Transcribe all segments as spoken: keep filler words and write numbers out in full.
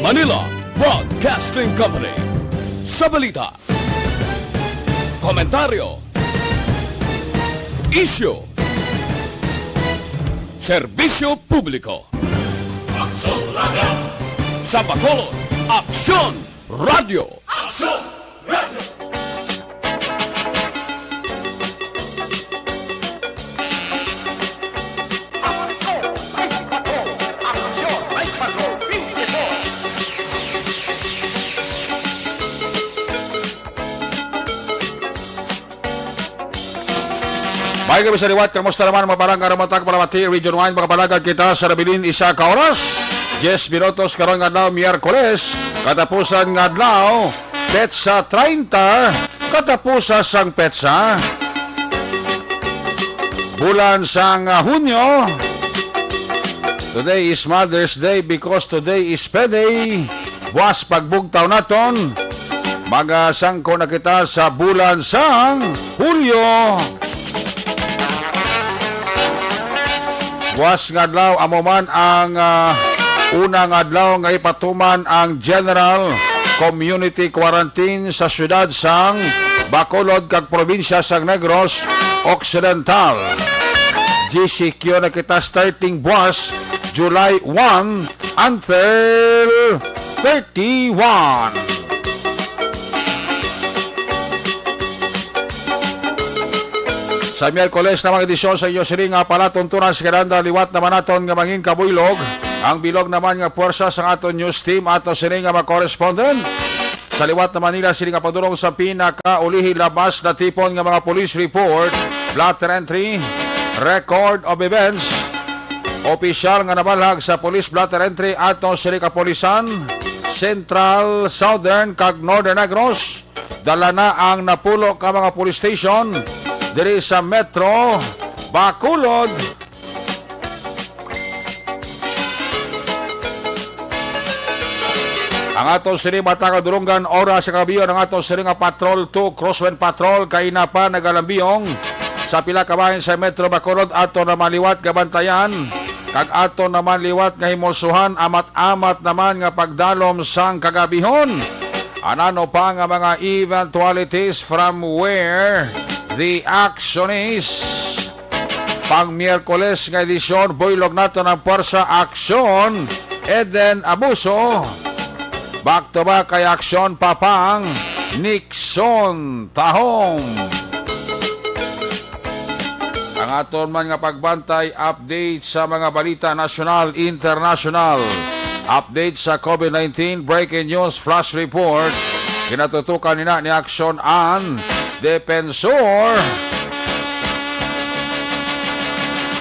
Manila Broadcasting Company. Sa balita, komentaryo, isyu, serbisyo publiko. Aksyon Radio. Sa Bacolod, Aksyon Radio. Aksyon Radio. May gabi sa liwat, kamusta naman mga barangay, mga barangay, Region one, mga barangay, kita sa Nabilin, isa ka oras, diyes minutos karon nga adlaw, Miyerkules, katapusan nga adlaw, petsa treinta, katapusan sang petsa, bulan sang, ah, Hunyo. Today is Mother's Day because today is payday. Buwas pagbugtaw naton, magasangko na kita sa bulan sang Hulyo. Buwas nga adlaw, amo man ang, ah, una nga adlaw nga ipatuman ang General Community Quarantine sa siyudad sang Bacolod kag probinsya sang Negros Occidental. G C Q na kita starting buwas, July one until thirty-one. Sa Miyerkules naman, edisyon sa inyo sini nga palatuntunan sa kinahanglan, liwat naman naton nga mangin kabuylog ang bilog naman nga puwersa sang aton news team, ato sini nga mga correspondent. Sa liwat naman nila sini nga padulong sa pinakaulihi labas na tipon nga mga police report, blotter entry, record of events, opisyal nga nabalhag sa police blotter entry ato sini kapulisan, Central, Southern, kag Northern Negros. Dala na ang napulo ka mga police station diri sa Metro Bacolod. Ang ato sini matag kadulungan, oras sa kagabi, ang ato sini nga Patrol two, Crosswind Patrol, kaina pa nagalambiyong sa pila ka bahin sa Metro Bacolod, ato naman liwat gabantayan, kag ato naman liwat nga himulsuhan, amat-amat naman nga pagdalom sang kagabihon. Anano pa nga mga eventualities from where the action is? Pang Miyerkules nga edisyon, buylog naton ang Pwersa Aksyon Eden Abuso. Back to back kay Aksyon Papang Nixon Tahom. Ang aton man nga pagbantay, update sa mga balita nasyonal, internasyonal. Update sa COVID nineteen, breaking news, flash report. Ginatutukan nina ni Aksyon an Defensor.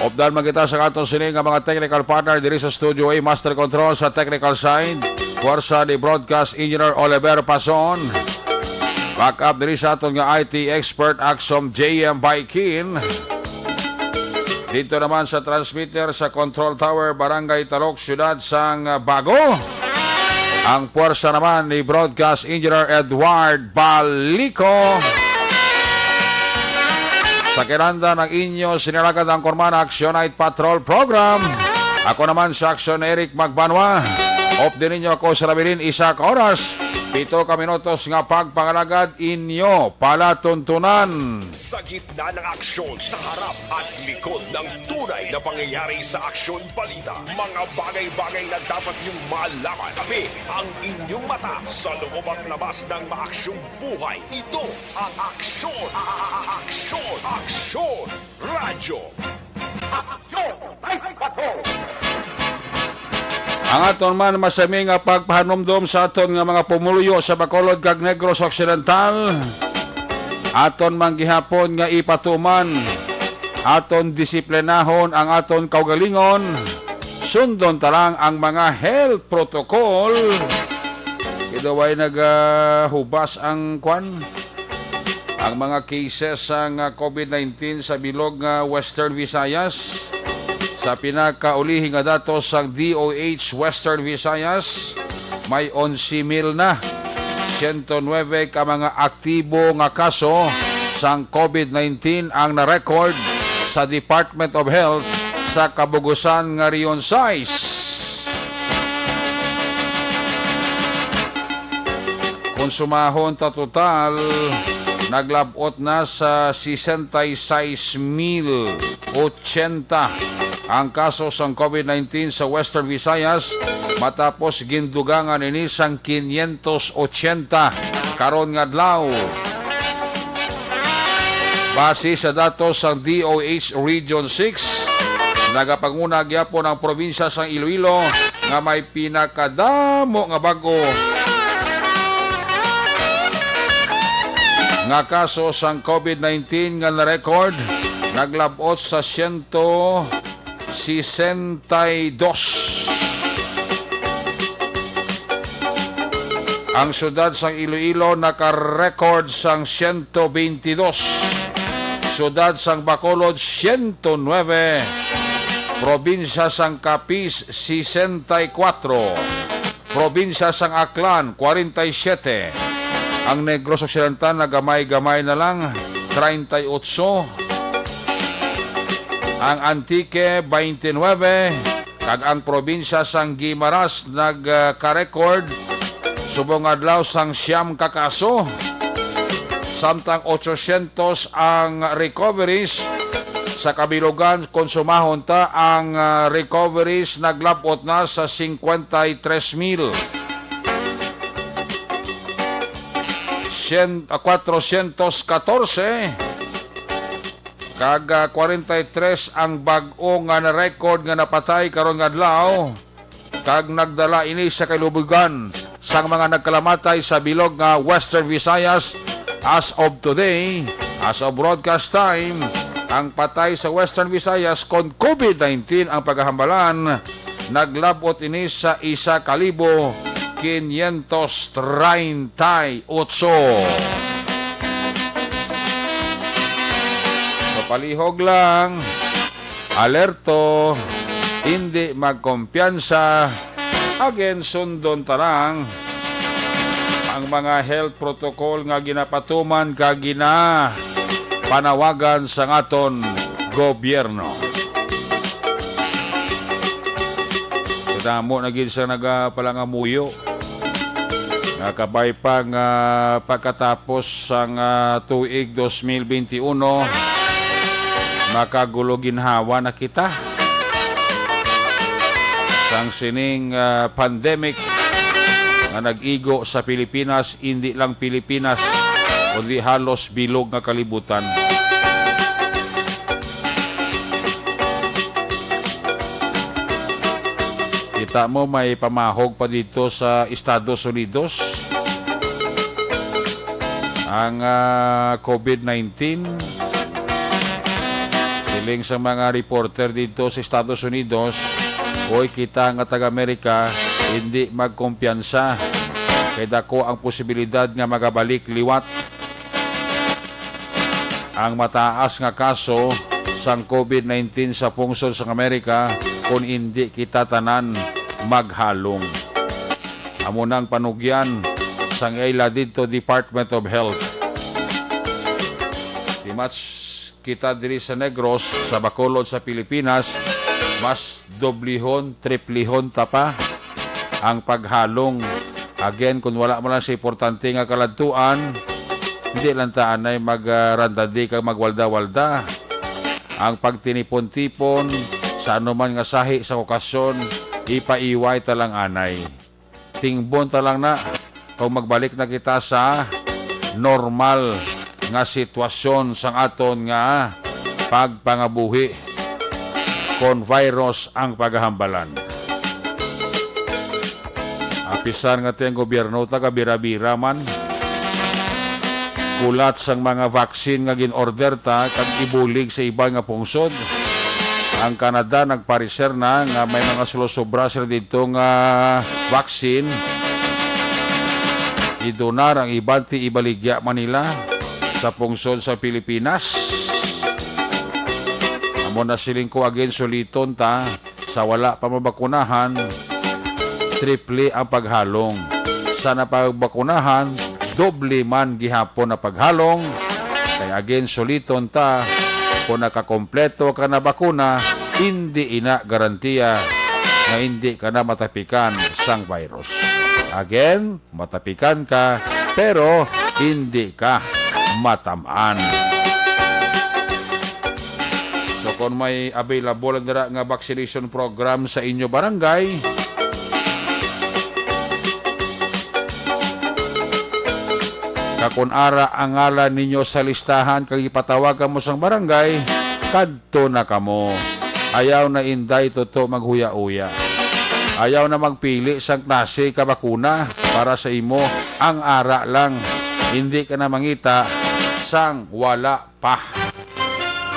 Updan man kita sa aton sini nga mga technical partner diri sa Studio A, Master Control sa technical side, pwersa ni Broadcast Engineer Oliver Pason. Backup diri sa aton nga I T expert, Axom J M Baikin. Dito naman sa transmitter sa Control Tower, Barangay Talok, Siyudad sang Bago, ang pwersa naman ni Broadcast Engineer Edward Balico. Sa kinanda ng inyo sinilagad ang Kormana Action Night Patrol Program. Ako naman sa Action, Eric Magbanwa. Off din ninyo ako sa Labilin, isa ka oras, pito ka minutos nga pagpangalagad inyo palatuntunan. Sa gitna ng aksyon, sa harap at likod ng tunay na pangyayari sa Aksyon Balita, mga bagay-bagay na dapat niyong malaman. Kami ang inyong mata sa loob at labas ng maaksyong buhay. Ito ang Aksyon, Aksyon, Aksyon Radyo. Ang aton man masami nga pagpahanumdom sa aton nga mga pumuluyo sa Bacolod kag Negros Occidental, aton man gihapon nga ipatuman, aton disiplinahon ang aton kaugalingon, sundon ta lang ang mga health protocol. Kay daw ay nagahubas ang kwan, ang mga cases sang, ah, COVID nineteen sa bilog nga Western Visayas. Sa pinakaulihi nga datos sang D O H Western Visayas, may onse mil na siyento nuebe ka mga aktibo nga kaso sang COVID nineteen ang na-record sa Department of Health sa Kabugusan nga Region sais. Sumahon ta total, naglab-ot na sa sesenta y seis mil ochenta ang kaso sang COVID nineteen sa Western Visayas, matapos gindugangan ini sang quinientos ochenta karon nga adlaw. Base sa datos sang D O H Region six, nagapanguna gyapon ang probinsya sang Iloilo nga may pinakadamo nga bag-o nga kaso sang COVID nineteen nga na-record, naglab-ot sa siyento sesenta y dos. Ang siyudad sang Iloilo naka-record sang siyento beintidos. Siyudad sang Bacolod, siyento nuebe. Probinsya sang Capiz, sesenta y kuatro. Probinsya sang Aklan, kwarenta y siyete. Ang Negros Occidental nagamay-gamay na lang, treinta y ocho. Ang Antique, veintinuebe. Kag ang probinsya sang Guimaras nagka-record subong adlaw sang siyam ka kaso, samtang otsosyentos ang recoveries. Sa kabilugan, kung sumahon ta, ang, ah, recoveries naglab-ot na sa cincuenta y tres mil sien-, ah, cuatrocientos catorce. Kag, ah, kwarenta y tres ang bag-o nga na-record nga napatay karon nga adlaw, kag nagdala ini sa kalubugan sang mga nagkalamatay sa bilog nga Western Visayas as of today, as of broadcast time. Ang patay sa Western Visayas kon COVID nineteen ang pagahambalan, naglab-ot ini sa isa ka libo quinientos treinta y ocho. Mapalihog lang, alerto, indi magkumpiyansa, again, sundon ta lang ang mga health protocol nga ginapatuman kag ginapanawagan sang aton gobyerno. Kadamo na gid sa nagapalangamuyo nga kabay pa nga pagkatapos sang, ah, tuig dos mil benti uno, makagulo ginhawa na kita sang sining, ah, pandemic nga nag-igo sa Pilipinas, indi lang Pilipinas, kundi halos bilog nga kalibutan. Kita mo, may pamahog pa dito sa Estados Unidos ang, ah, COVID nineteen. Siling sa mga reporter dito sa Estados Unidos, "Oy, kita nga taga-Amerika, hindi magkumpiyansa. Kay dako ang posibilidad nga magabalik liwat ang mataas nga kaso sang COVID nineteen sa pungsod sang Amerika kon indi kita tanan maghalong." Amo na ang panugyan sang ila didto Department of Health. Di mas kita diri sa Negros, sa Bacolod, sa Pilipinas, mas doblihon, triplihon ta pa ang paghalong. Again, kung wala mo lang sa importante nga kaladtuan, hindi lang ta anay mag, ah, randadi kag magwalda-walda. Ang pagtinipon-tipon sa anuman nga sahi sa okasyon, ipaiway ta lang anay. Tingbon ta lang na kung magbalik na kita sa normal nga sitwasyon sang aton nga pagpangabuhi kon virus ang pagahambalan. Apisan nga ti ang gobyerno ta kabira-bira man, kulat sang mga vaccine nga gin-order ta kag ibulig sa iban nga pungsod. Ang Canada nagpareser na nga may mga sulosobra sila didto nga vaccine. Idonar ang iban ti ibaligya man nila sa pungsod sa Pilipinas. Amo na siling ko again, suliton ta sa wala pa mabakunahan, triple ang paghalong. Sa napagbakunahan, doble man gihapon ang paghalong. Kay again, suliton ta, kung nakakompleto ka na bakuna, hindi ina garantiya nga hindi ka na matapikan sang virus. Again, matapikan ka pero hindi ka matam-an. So, kung may available dira nga vaccination program sa inyo barangay, kag kung ara ang ngalan ninyo sa listahan kag ipatawag kamo sang barangay, kadto na kamo. Ayaw na, Inday Toto, maghuya-uya. Ayaw na magpili sang klase ka bakuna para sa imo. Ang ara lang, hindi ka na mangita sang wala pa.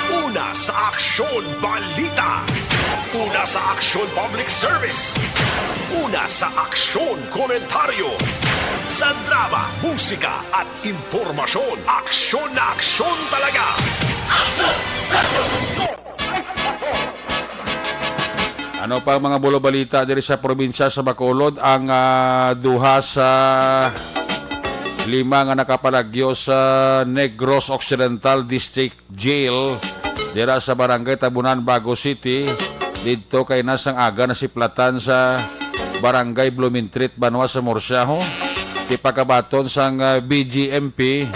Una sa Aksyon Balita. Una sa Aksyon Public Service. Una sa Aksyon Komentaryo. Sa drama, musika, at impormasyon, aksyon na aksyon talaga. Ano pa ang mga bulo balita diri sa probinsya sa Bacolod? Ang, ah, duha sa lima nga nakapalagyo sa Negros Occidental District Jail dira sa Barangay Tabunan, Bago City, didto kay na sang aga nasiplatan sa Barangay Blumentritt, banwa sa Murcia, ho. Ti pagkabaton sang, ah, B G M P,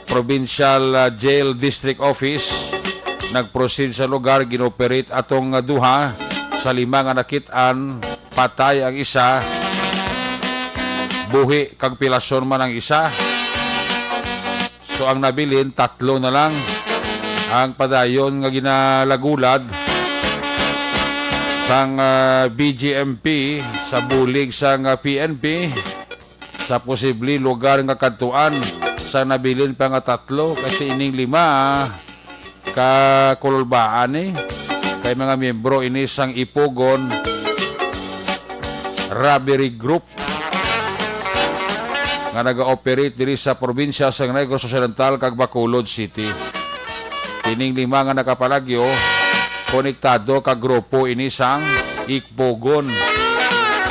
Provincial, ah, Jail District Office, nag-proceed sa lugar, ginoperate atong, ah, duha sa lima nga nakit-an, patay ang isa, buhi kag pilason man ang isa. So, ang nabilin, tatlo na lang ang padayon nga ginalagulad sang, ah, B G M P sa bulig sang, ah, P N P sa posible lugar nga kadtuan sa nabilin pa nga tatlo, kasi ining lima ka kululbaan ni kay mga miyembro ini sang Ipugon Robbery Group nga naga-operate diri sa probinsya sa Negros Occidental kag Bacolod City. Kining lima nga nakapalagyo, konektado ka grupo ini sang Ipugon.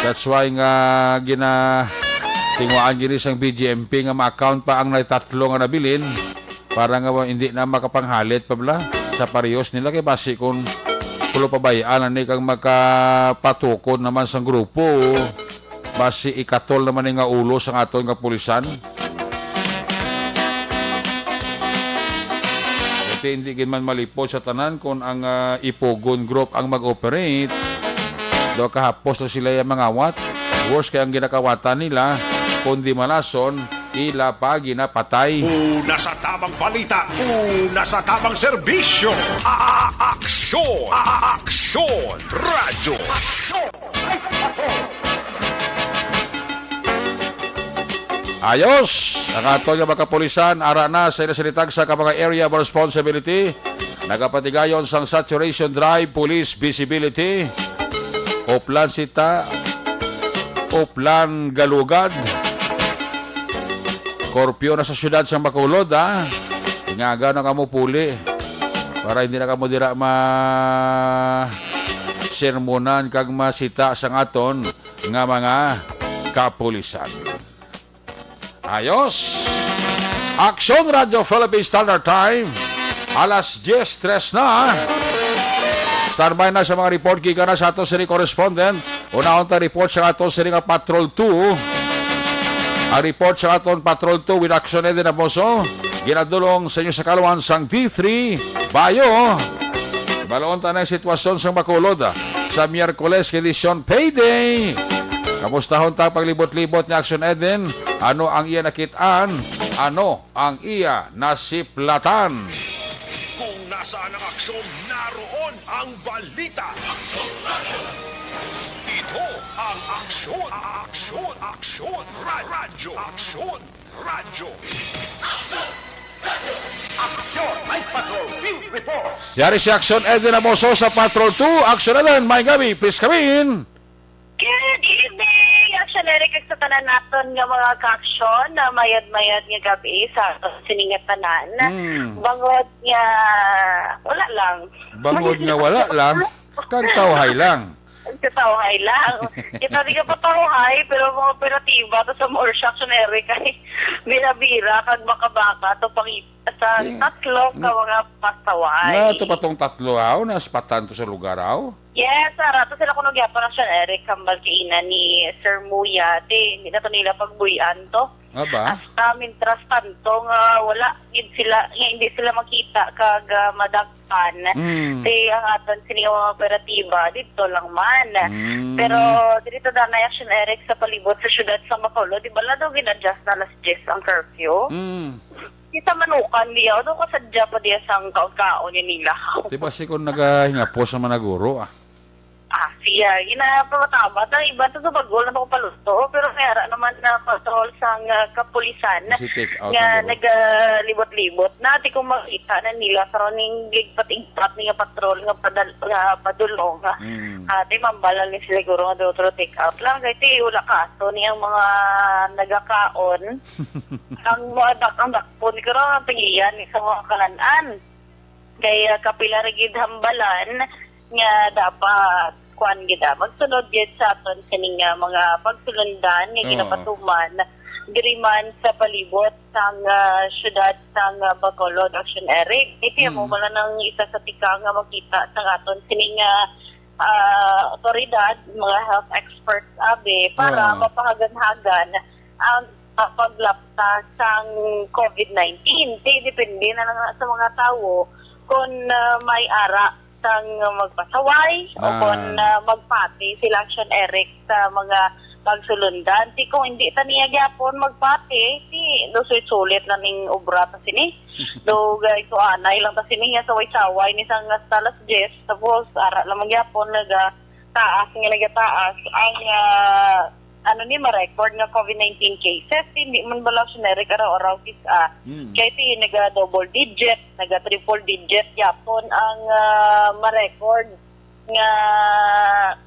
That's why nga gina-, tingwaan gini sang B G M P nga ma-account pa ang nagtatlo nga nabilin para nga hindi na makapanghalit pa bala sa parehas nila, kay basi kung pulo pabayaan ani kang makapatukod naman sang grupo, basi ikatol naman ni nga ulo sang aton nga pulisan. Kasi hindi gid man malipod sa tanan kung ang, ah, Ipugon Group ang mag-operate. Do kahapos na sila yung mangawat. Worse kay ang ginakawatan nila, kung di malason, ila pa ginapatay. Una sa tamang balita, una sa tamang serbisyo. A-, a-, aksyon, a-, a-, aksyon, radyo. Ayos! Ang aton nga mga kapulisan, ara na sa ila sinitag sa ka mga area of responsibility. Nagapatigayon sang saturation drive, police visibility. Oplan Sita, Oplan Galugad. Korpyo na sa siyudad sang Bacolod, ha? Ingaga na kamo puli para hindi na kamo dira ma sermonan kag masita sang aton nga mga kapulisan. Ayos. Aksyon Radyo Philippine Standard Time. Alas diyes tres na. Standby na sa mga report gikan na sa aton sini correspondent. Unahon ta report sa aton sini nga Patrol two. Ang report sa aton Patrol two with Action Eden Amoso. Ginadulong sa inyo sa kaluan sang D three Bayo. Baloon ta na ang sitwasyon sa Bacolod, ah, sa Miyerkules nga edisyon, payday. Kamustahon ta paglibot-libot ni Action Eden. Ano ang iya nakit-an? Ano ang iya nasiplatan? Kung nasaan ang aksyon, naroon ang balita. Ito ang aksyon, aksyon, aksyon, ra-, radyo, aksyon, radyo. Action! Night Patrol Field Reports. Yari si Action Eden Amoso sa Patrol two. Action Eden, may gabi, please come in. Good evening, Action Eric, kag sa tanan naton nga mga ka-aksyon na mayad-mayad nga gabi sa aton sining nga tanan. Hmm. Bangod nga wala lang. Bangod nga wala lang, kag tawhay lang. Nagtatawhay lang. Kita di ka patawhay, pero mga operatiba to sa Morsha, Action Eric, ay bira-bira, kag baka-baka to pang sa Sige. tatlo ka Nga mga pasaway. Nga, ito pa tong tatlo, aw, naspatan to sa lugar, aw? Yes, ara to sila kuno gyapon ang Sean Eric, kambal kaina ni Sir Muya. Ti, hindi na to nila pagbuy-an to. Aba? Hasta, mintras tanto nga wala gid sila, nga hindi sila makita kag, ah, madakpan. Mm. Ti, ang aton sini nga mga operatiba, dito lang man. Mm. Pero, dito na na Action Eric sa palibot sa syudad sa Bacolod, di ba, la daw gin-adjust na alas diyes ang curfew? Mm. Kita manukan diya, o daw kasadya pa diya sang kaon-kaon ni nila. Di ba si kung nagahingapos naman na guro, ah? Ah, siya, ginapamatamat ang iba to sa bagol na makapaluto, pero may ara naman na patrol sang, ah, kapulisan Kasi take out nga ang guro. nagalibot-libot. Nati kung makita na nila karon ning gigpat-igpat ni nga patrol nga padal-, nga padulong, ah. Mm. Ate, mambal lang ni sila guro nga daw to take out lang. Kay ti, wala kaso ni ang mga nagakaon. Ang mga dak-, ang dakpon, guro, ang tagiyan sa mga kalan-an. Kay, ah, kapila ra gid hambalan nga dapat, kuwan gid, ah, magsunod gid sa aton sining, ah, mga pagsulundan nga Oo. ginapatuman diri man sa palibot sang, ah, syudad sang, ah, Bacolod, Action Eric. Iti amo Mm. man lang ang isa sa tika nga makita sa aton sining, ah, ah, otoridad, mga health experts, abi, para Oo. mapahaganhagan ang, ah, paglapta sang covid nineteen. Ti, depende na lang sa mga tawo kung, ah, may ara sang magpasaway o Ah. kung, ah, magpati sila, Action Eric, sa mga pagsulundan. Ti, kung hindi ta niya gyapon magpati, ti, do sulit-sulit lang ning obra ta sini. Do, guys, so anay lang ta sini nga saway-saway ni sang hasta alas diyes. Tapos, ara lang man gyapon, naga taas nga nagataas ang, ah, ano ni, ma-record nga covid nineteen cases. Hindi man bala generic araw-araw kis-a. Mm. Kay ti naga double digit, naga triple digit yapon ang, ah, ma-record nga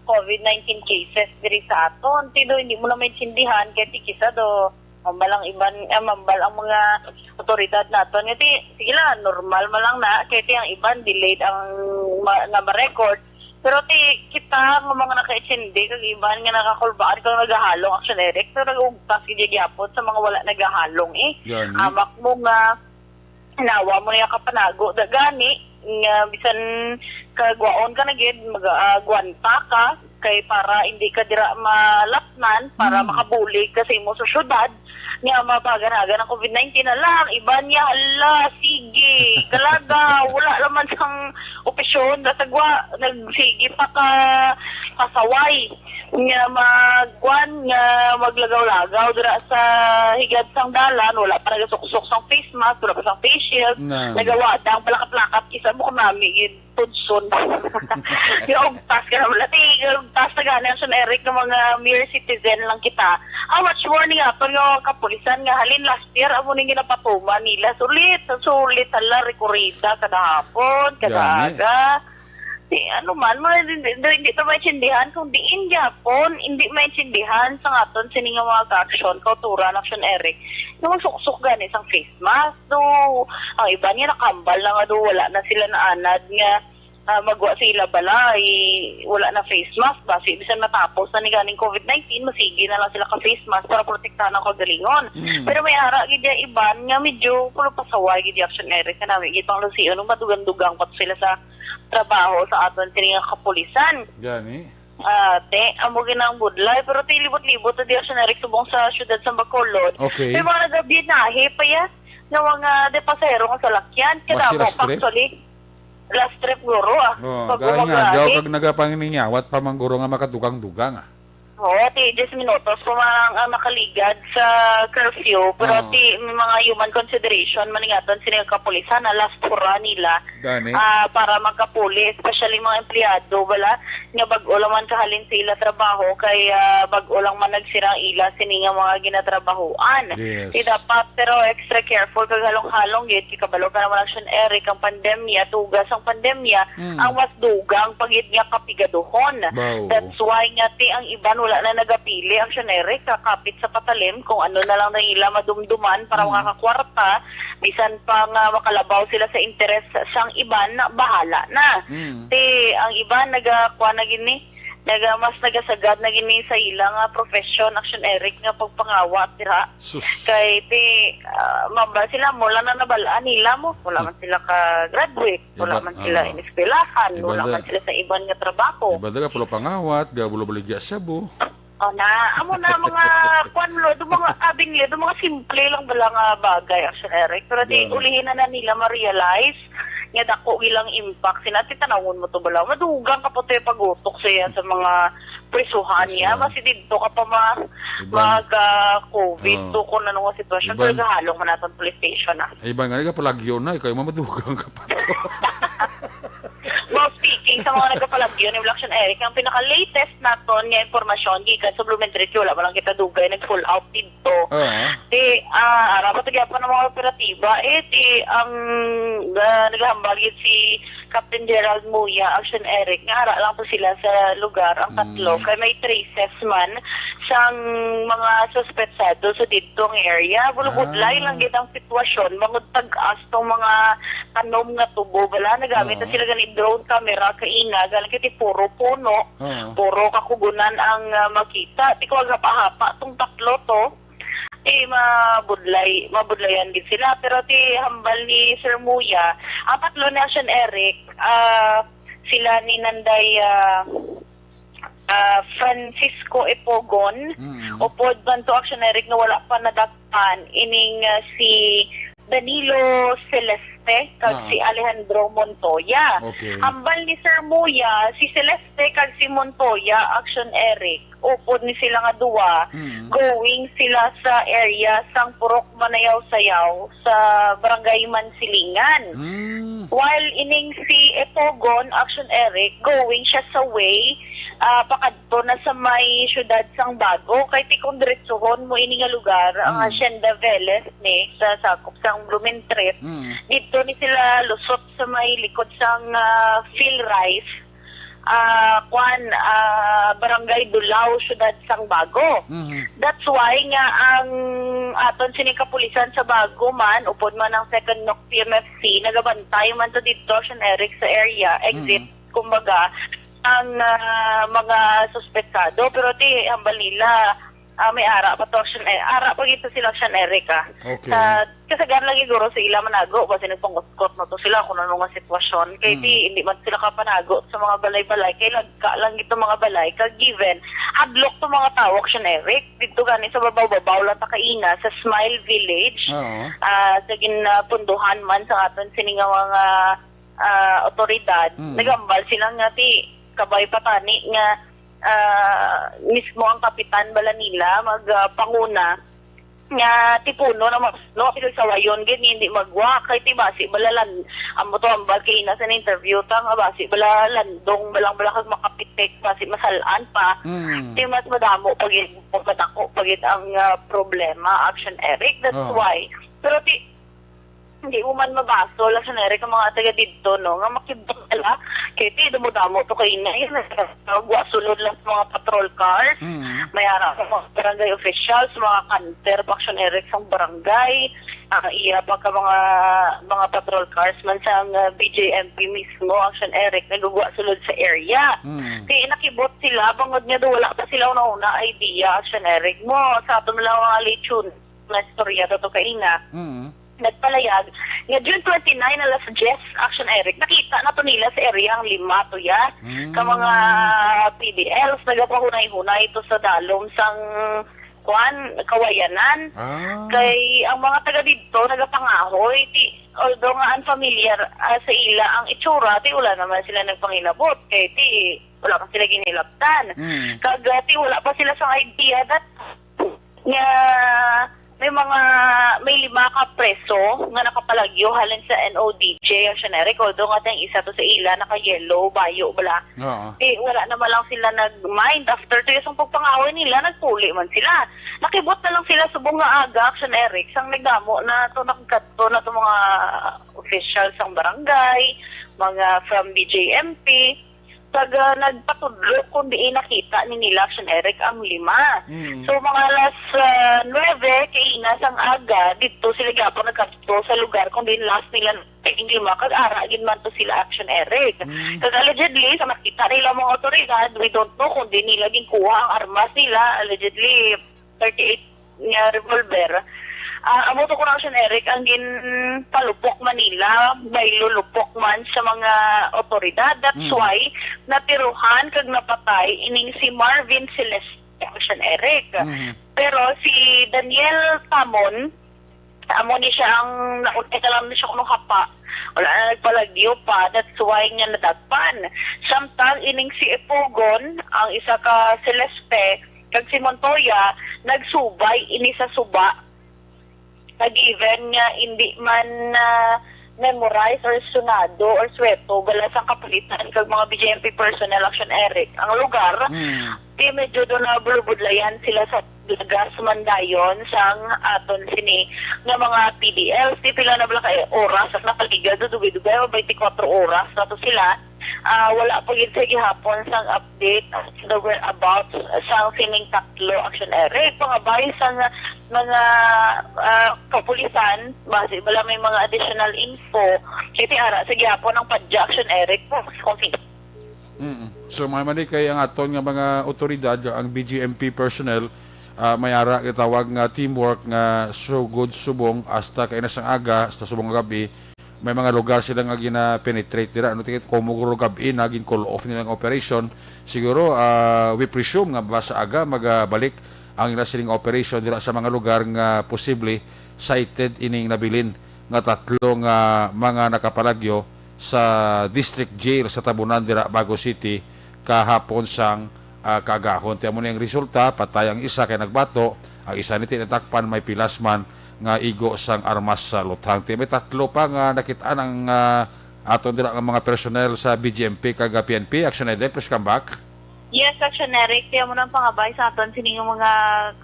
covid nineteen cases diri sa aton. Ti do, hindi mo na maintindihan kay ti kisa do mambal ang iban, ah, mambal ang mga otoridad naton nga ti, sige lang, normal man lang na, kay ti ang iban delayed ang ma-, nga ma-record. Pero ti kita nga mga naka-H N D kag iban nga nakakulbaan kag nagahalong, Action Eric, pero nag-ugtas gid gyapon sa mga wala nagahalong, eh. Gani. Amak mo nga hinawa mo niya kapanago da gani nga bisan kagwaon ka na gid, mag-, ah, gwanta ka kay para hindi ka dira malapnan, para Mm. makabulig ka sa imo sa syudad nga mapaganagan ang covid nineteen. Hala, ang iban niya, hala, sige, kalaga, wala naman sang opisyon, dasagwa, nagsige pa ka pasaway nga magkuan, nga maglagaw-lagaw dira sa higad sang dalan, wala pa nagasuksok sang face mask, wala pa sang face shield, Na. nagawadang palakat-lakat, kisa mo kunami gid tudson. Yung ugtas ka naman. Ati, ugtas na gani, Action Eric, ng mga mere citizen lang kita. How much more ni aton nga mga kapulisan nga halin last year, amo ning ginapatuman nila. Sulit, sa sulit, hala, rekurida, kada hapon, kada Gani. aga. Di, ano man, mo, hindi, hindi, hindi ta maintindihan kung diin gyapon, hindi maintindihan sa aton sini nga mga ka-aksyon, kauturan, Action Eric, nga magsuksok gani sang face mask. Do, ang iban nga nakambal na nga do, wala na sila naanad nga, ah, magwa sa ila balay, wala na face mask, basi bisan matapos na ni ganing covid nineteen, masigi na lang sila ka face mask para protektahan ang kagalingon. Mm. Pero may ara gid ya iban nga medyo pulo pasaway gid ya, Action Eric, nga nami gid pang lusion, nung madugang-dugang pa to sila sa trabaho sa aton sini nga kapulisan. Gani. Ate, amo ginang budlay, pero ti libot-libot na di, Action Eric, subong sa syudad sa Bacolod. Okay. May mga nagabinahe pa ya, nga mga de pasahero nga salakyan. Basi Kadamo last pa, trip? actually. Last trip, guro, ah. Oh, Pag gahingagaw gumagahi. kag nagapanginingyawat pa man, guro, nga makadugang-dugang, ah. Oo, ti diyes minutos pa man ang nakaligad sa curfew, pero Oo. ti may mga human consideration, maningaton sila yung kapulisan na last hurrah nila Gani. ah, para magkapuli, especially mga empleyado, bala, nga bag-o lang man kahalin sa ila trabaho, kay, ah, bag-o lang man nagsirang ila sini nga mga ginatrabahoan. Yes. Ti dapat, pero extra careful kag halong-halong gid, kay kabalo ka naman, Action Eric, ang pandemya, tugas ang pandemya, Mm. ang mas dugang pa gid nga kapigaduhon. Ba, oo. That's why nga ti ang iban wala na nagapili, Action Eric, kakapit sa patalim kung ano na lang na ila madumduman para Mm. makakwarta, bisan pa nga makalabaw sila sa interes sang iban, bahala na. Mm. Ti ang iban naga-, kuwan na gini, Naga, mas nagasagad na gini sa ila nga profession, Action Eric, nga pagpangawat diha. Sus. Kay ti, ah, mamba sila, mo lang na nabalaan nila mo. Wala man sila ka-graduate, wala Iba, man sila oo. ineskwelahan, Iba wala na. man sila sa iban nga trabaho. Iba na, pulo pangawat, gabulo baligya siya, bo. O na, amo na mga kwan lo, do mga kabing li, do mga simple lang bala nga bagay, Action Eric. Pero di, Grabe. ulihin na, na nila ma-realize nga dako ilang impact. Sina, ti tanawon mo to bala, madugang ka pa to yung pag-utok sa iya sa mga prisuhan niya. Prisuhan. Basi didto ka pa ma-, Iban. mag, ah, COVID Oo. to kung ano nga sitwasyon. Iban. Pero gahalong man naton police station, ah. Ay, iba nga, nagapalagyo na, ikaw yung mamadugang ka pa to. Well, speaking sa mga nagapalagyo ni Action Eric, ang pinaka-latest naton nga impormasyon gikan sa Blumentritt, wala pa lang kita dugay nag-pull out didto. Oo. Ti, ah, ara pa to gyapon ang mga operatiba. Eh, ti, ang, ah, naghambal gid si Captain Gerald Muya, Action Eric, nga ara lang to sila sa lugar, ang tatlo. Mm. Kay may traces man sang mga suspetsado sa didtong area. Bulubudlay Ah. lang gid ang sitwasyon, bangod tag-as tong mga tanom nga tubo, bala, nagamit na Oo. sila gani drone camera, kaina, gani kay ti puro puno, Oo. puro kakugunan ang, ah, makita. Ti kuwag hapa-hapa tong tatlo to. Ti mabudlay, mabudlayan gid sila. Pero ti hambal ni Sir Muya, ang tatlo ni Action Eric, ah, sila ni Nanday, ah, ah, Francisco Epogon, Mm. upod man to, Action Eric, nga wala pa nadakpan, ining, ah, si Danilo Celeste kag Ah. si Alejandro Montoya. Okay. Hambal ni Sir Muya, si Celeste kag si Montoya, Action Eric, upod ni sila nga duwa, Mm. going sila sa area sang Purok Manayaw-Sayaw sa Barangay Mansilingan. Mm. While ining si Epogon, Action Eric, going siya sa way, ah, pakadto na sa may siyudad sang Bago. Kay ti kung diretsohon mo ini nga lugar, ang Mm. Hacienda Velez ni sa sakop sang Blumentritt, Mm. didto ni sila lusot sa may likod sang, ah, Phil Rice, ah, kwan, ah, Barangay Dulao, siyudad sang Bago. Mhm. That's why nga ang aton sini kapulisan sa Bago man, upod man ang Second NOC P M F C, nagabantay man to didto, Action Eric, sa area, exit, Mhm. kumbaga, ang, ah, mga suspetsado. Pero ti, hambal nila, ah, may ara pa to, Action, eh, ara pa gito sila, Action Eric, ah. Okay. Sa, kasagaran lang siguro sa ila manago, basi nagpangutkot na to sila kung ano nga sitwasyon. Kay Hmm. di, hindi man sila kapanago sa mga balay-balay. Kay lagka lang ito mga balay. Kag given, hadlok to mga tao, Action Eric. Dito gani sa babaw-babaw lang ta kaina, sa Smile Village. Oo. Ah, sa ginapunduhan man sa aton sini nga mga, ah, otoridad, Hmm. nagambal sila nga ti, kabay pa tani nga, ah, mismo ang kapitan bala nila mag, ah, panguna nga tipuno na mas, no, kasi sawayon gid, hindi magwa, kay ti basi bala lan-, amo to ang bal-, kay ina sa interview ta nga basi bala landong, balang bala kag makapitik, basi masalaan pa. Mm. Ti mas madamo pa gid, madako pa gid ang, ah, problema, Action Eric. That's Oh. why. Pero ti, hindi mo man mabasol, Action Eric, ang mga taga didto, no, nga makibot sila. Kay ti, damo-damo to kay na, yun, nagwa sulod lang sa mga patrol cars. Mm. May ara sa mga barangay officials, mga kanter, Action Eric, sa barangay. Ah, iya pa ka mga, mga patrol cars man sa, ah, B J M P mismo, Action Eric, nagugwa sulod sa area. Mm. Kay nakibot sila, bangod nga do, wala pa sila una-una idea, Action Eric, mo, sa aton lang mga lechon na istorya to, to kaina. Mm. Nagpalayag nga June twenty-nine, alas diyes, Action Eric, nakita na to nila sa area ang lima to ya. Mm. Ka mga P D Ls, nagapahunay-hunay to sa dalom sang, kuan, kawayanan. Ah. Kay ang mga taga didto nagapangahoy, ti, although nga unfamiliar, ah, sa ila ang itsura, ti wala naman sila nagpanginabot. Kay ti, wala pa sila ginhilabtan. Mm. Kag, ah, ti wala pa sila sang idea that nga may mga, may lima ka preso nga nakapalagyo halin sa N O D J, Action Eric, although nga tang isa to sa ila naka-yellow, bayo bala. Oo. Eh, wala naman lang sila nag-mind. After two years ang pagpangahoy nila, nagpuli man sila. Nakibot na lang sila subong nga aga, Action Eric, sang nagdamo na to, nakadto na to mga official sang barangay, mga from B J M P. Kag, ah, nagpatudlo kung diin nakita ni nila, Action Eric, ang lima. Mm. So, mga alas, ah, nuwebe kaina sang aga, didto sila gyapon nagkadto sa lugar kung diin last nila nakita ang lima, kag ara gid man to sila, Action Eric. Mm. Kag allegedly, sa nakita nila mga otoridad, we don't know kung diin nila ginkuha ang armas nila, allegedly, thirty-eight nga revolver. Ah, amo to, Action Eric, ang ginpalupok man nila, may lulupok man sa mga otoridad. That's Mm. why natiruhan kag napatay ining si Marvin Celeste, Action Eric. Mm. Pero si Daniel Tamon, amo ni siya ang naunay na lang ni siya kuno hapa. Wala na nagpalagyo pa, that's why nga nadagpan. Samtang ining si Epogon, ang isa ka Celeste, kag si Montoya, nagsubay ini sa suba. Nag-even nga hindi man na memorize or sunado or sweto bala sang kapulisan kag mga B J M P personnel, Action Eric, ang lugar. Mm. Di medyo doon na bulubudlayan sila sa lagas man dayon sang aton sini nga mga P D Ls. Di pila na bala ka oras ang nakaligad, dugay-dugay, twenty-four oras na to sila. Ah, wala pa gid sa gihapon sang update sa the whereabouts sang sining tatlo, Action Eric. Pangabay sang mga, ah, kapulisan, basi bala may mga additional info, kay ti ara sa gihapon ang padya, Action Eric, kung si Mm. So, mga mani kay ang aton nga mga otoridad, ang B G M P personnel, ah, may ara gitawag nga teamwork nga sugod subong hasta kay na sang aga, hasta subong nga gabi, may mga lugar sila nga gina-penetrate dira. Ano, tikit, kung mugro gabi na, gin-call off nila ang operation. Siguro, ah, we presume nga basta aga magabalik ang ila sining operation dira sa mga lugar nga posible cited ining nabilin nga tatlo nga mga nakapalagyo sa District Jail sa Tabunan dira, Bago City, kahapon sang, ah, kaagahon. Ti amo ni ang resulta, patay ang isa kay nagbato, ang isa niti natakpan, may pilas man nga igo sang armas sa luthang. Ti may tatlo pa nga nakit-an ang, ah, aton dira nga mga personnel sa B G M P kag P N P. Action Eden, please come back. Yes, Action Eric, kaya mo nang pangabay sa aton sini nga mga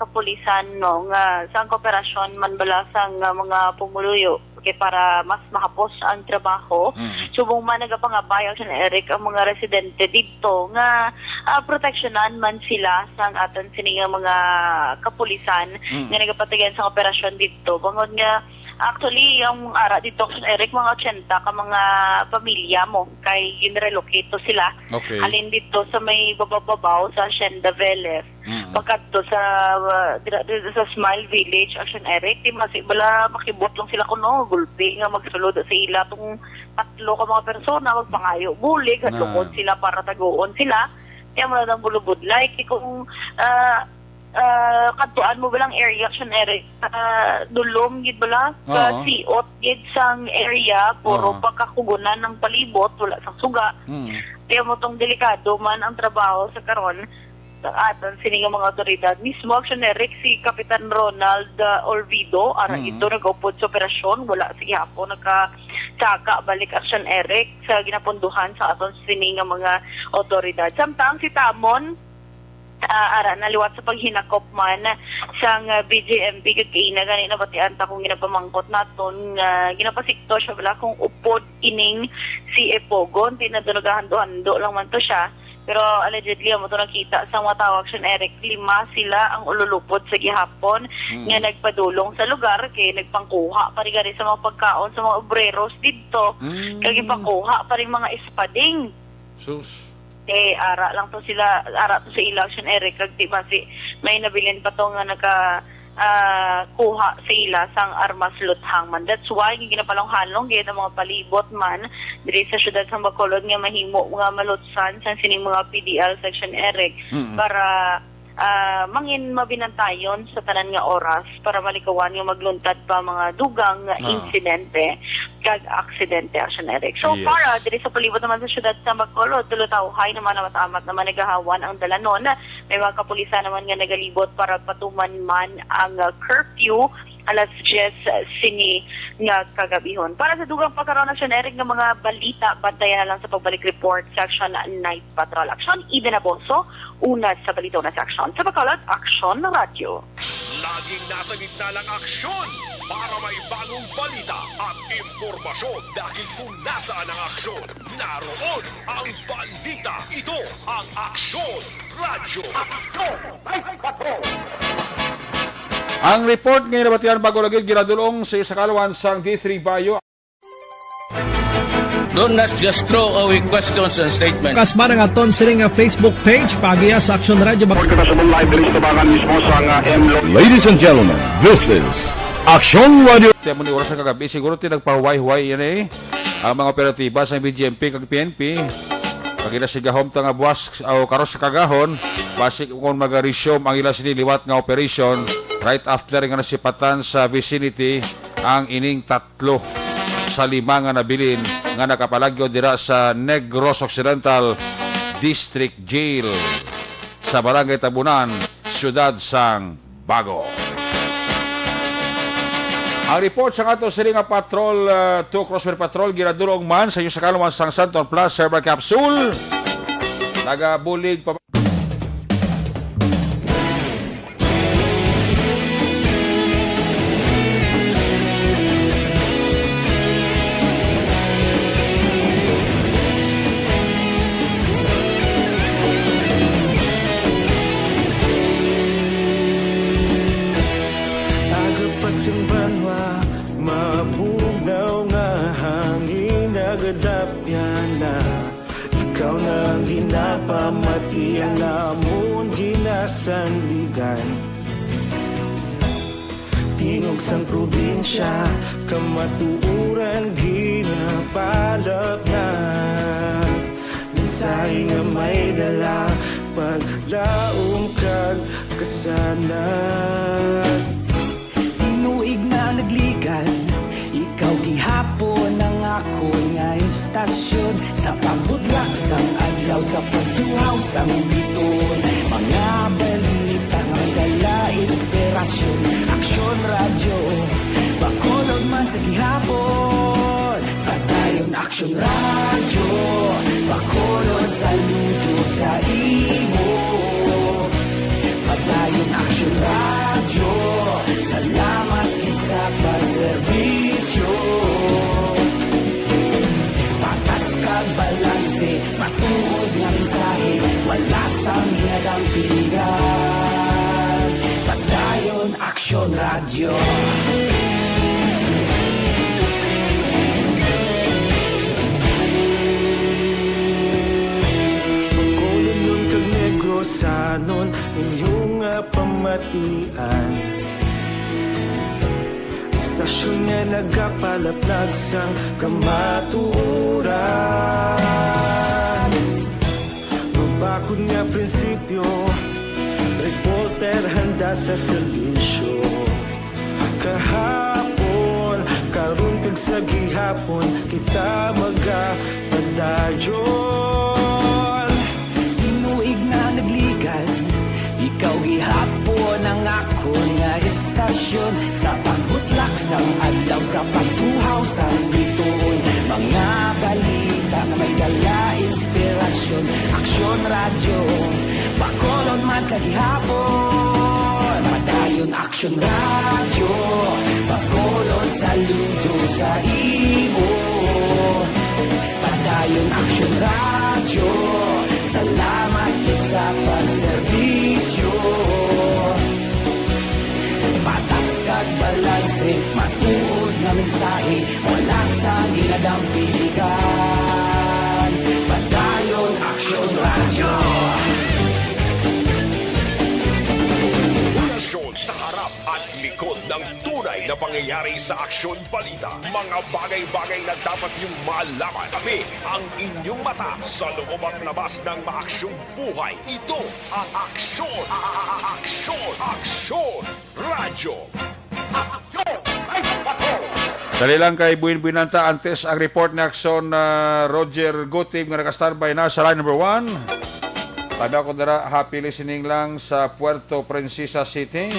kapulisan, no, nga sa kooperasyon man bala sa nga mga pumuluyo, okay, para mas mahapos ang trabaho. Mm. Subong man nagapangabay, Action Eric, ang mga residente didto nga, ah, proteksyonan man sila sang aton sini nga mga kapulisan Mm. nga nagapatigayon sa operasyon didto. Bangod nga, actually, yung ara dito, Action Eric, mga ochenta ka mga pamilya mo kay ginrelocate to sila. Okay. Halin dito sa may babababaw sa Hacienda Velez. Mm. Pagkadto sa, uh, dira, dira sa Smile Village, Action Eric, di masi bala makibot lang sila kuno, gulpi nga magsulod sa ila tong tatlo ka mga persona, magpangayo bulig, Na. hadlokon sila para taguon sila. Kaya mo na ang bulubudlay. Kay kung, ah, ah, kadtuan mo balang area, Action Eric, ah, dulom gid bala, Oo. kasiot gid sang area, puro Oo. pagkakugunan ng palibot, wala sang suga. Mm. Kaya mo tong delikado man ang trabaho sa karon, sa aton sini nga mga otoridad. Mismo, Action Eric, si Kapitan Ronald, ah, Olvido, ara Mm. ito nag-upod sa operasyon, wala sa gihapon nakasaka balik, Action Eric, sa ginapunduhan sa aton sini nga mga otoridad. Samtang si Tamon, ah, ara na liwat sa paghinakop man sang, ah, B J M P, kag kaina gani nabatian ta kung ginapamangkot naton nga ginapasikto siya bala kung upod ining si Epogon, di na to naghahando-hando lang man to siya. Pero allegedly, amo to nakita sa mga tawo, Action Eric, lima sila ang ululupot sa gihapon Mm. nga nagpadulong sa lugar, kay nagpangkuha pa rin gani sa mga pagkaon sa mga obreros didto, Mm. kag ipangkuha pa rin mga espading. Sus. Eh, ara lang to sila, ara to sa ila, Action Eric, kag di ba si, may nabilin pa to nga naka, ah, kuha sa ila sang armas luthang man. That's why ginapalonghalong gid ang mga palibot man diri sa siyudad sa Bacolod nga mahimo nga malutsan sang sining mga P D L, Action Eric, Mm. para, ah, mangin mabinantayon sa tanan nga oras para malikawan nga magluntad pa mga dugang nga Ah. insidente kag aksidente, Action Eric. So Yes. far, ah, diri sa palibot naman sa siyudad sa Bacolod, tulutawhay naman, amat-amat naman nagahawan ang dalanon. May mga kapulisan naman nga nagalibot para patuman man ang, ah, curfew alas diyes sini nga kagabihon. Para sa dugang pagkaron, Action Eric, nga mga balita, bantayan na lang sa pagbalik report sa Action Night Patrol. Action, Eden Aboso, una sa balita, una sa Action. Sa Bacolod, Action Radio. Laging nasa gitna ng aksyon. Para may bagong balita at impormasyon, dahil kung nasaan ang aksyon, naroon ang balita. Ito ang Aksyon Radyo. Ang report nga nabatian bago lagi ginadulong sa, sa kaluan sang D three Bayo. Don't not just throw away questions and statements. Kasma nga aton sini nga Facebook page, paagiha sa Aksyon Radyo. Mag- Kita sa live diri sa tabangan mismo sa nga M Lo. Ladies and gentlemen, this is Aksyon Radio. Sa mo ni oras sa kagabi, siguro tinagpahuway-huway yan eh. Ang mga operatiba sa B G M P kag P N P, pag ila sigahom ta nga buwas o karon sa kagahon, basi kung mag-resume ang ila sini liwat nga operation right after nga nasipatan sa vicinity ang ining tatlo sa lima nga nabilin nga nakapalagyo dira sa Negros Occidental District Jail sa Barangay Tabunan, Siyudad sang Bago. Ang report sa ato sini nga patrol, uh, two Crossfire Patrol, ginadulong man sa inyo sa kaluman sang Santon Plus Herbal Capsule. Nagabulig pa Agapasang banwa, mabugnaw nga hangin nagadapyan na. Ikaw na ang ginapamati, ang amon ginasandigan. Tingog sang probinsya, kamatuoran ginapalap na. Mensahe nga may dala, paglaom kag kasanag. Tinuig na nagligad, ikaw gihapon ang akon nga istasyon. Sa pagbutlak sang adlaw, sa pagtuhaw sang biton, mga balita nga may dala inspirasyon. Aksyon Radyo, Bacolod man sa gihapon. Padayon Aksyon Radyo, Bacolod, saludo sa imo. Padayon Aksyon Radyo, salamat gid sa pagserbisyo. Patas kag balanse, matuod nga mensahe, wala sang ginadampingan. Padayon Aksyon Radyo. Bacolodnon kag Negrosanon, inyo nga pamatian. Istasyon nga nagapalaplag sang kamatuoran. Mabakod nga prinsipyo, reporter handa sa serbisyo. Kahapon, karon kag sa gihapon, kita magapadayon. Tinuig na nagligad, ikaw gihapon ang akon nga istasyon. Sa pagbutlak sang adlaw, sa pagtuhaw sang bituon, mga balita nga may dala inspirasyon. Aksyon Radyo, Bacolod man sa gihapon. Padayon Aksyon Radyo, Bacolod, saludo sa imo. Padayon Aksyon Radyo, salamat gid sa pagserbisyo. Patas kag balanse, matuod nga mensahe, wala sang ginadampingan. Padayon Aksyon Radyo. Aksyon sa harap at likod ng tunay na pangyayari sa Aksyon Balita. Mga bagay-bagay na dapat niyong malaman. Kami ang inyong mata sa loob at labas ng maaksyong buhay. Ito ang Aksyon, a-, a-, a-, Aksyon, Aksyon Radyo. Dali lang kay buin-buinan ta antes ang report ni Aksyon, ah, Roger Gutib nga naka-standby na sa line number one. Tabi ako dira, happy listening lang sa Puerto Princesa City.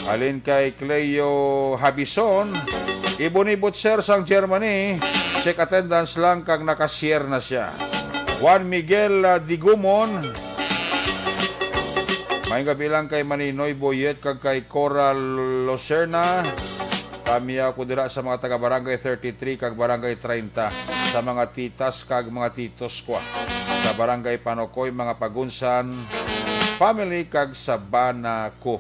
Halin kay Cleo Habison, ibon-ibot sir sang Germany, check attendance lang kag nakasier na siya. Juan Miguel, ah, Digumon, Maayong gabi lang kay Maninoy Boyet kag kay Cora Lucerna. Kami ako dira sa mga taga Barangay thirty-three kag Barangay thirty, sa mga titas kag mga titos ko, sa Barangay Panokoy, mga Pagunsan family kag Sabana ko.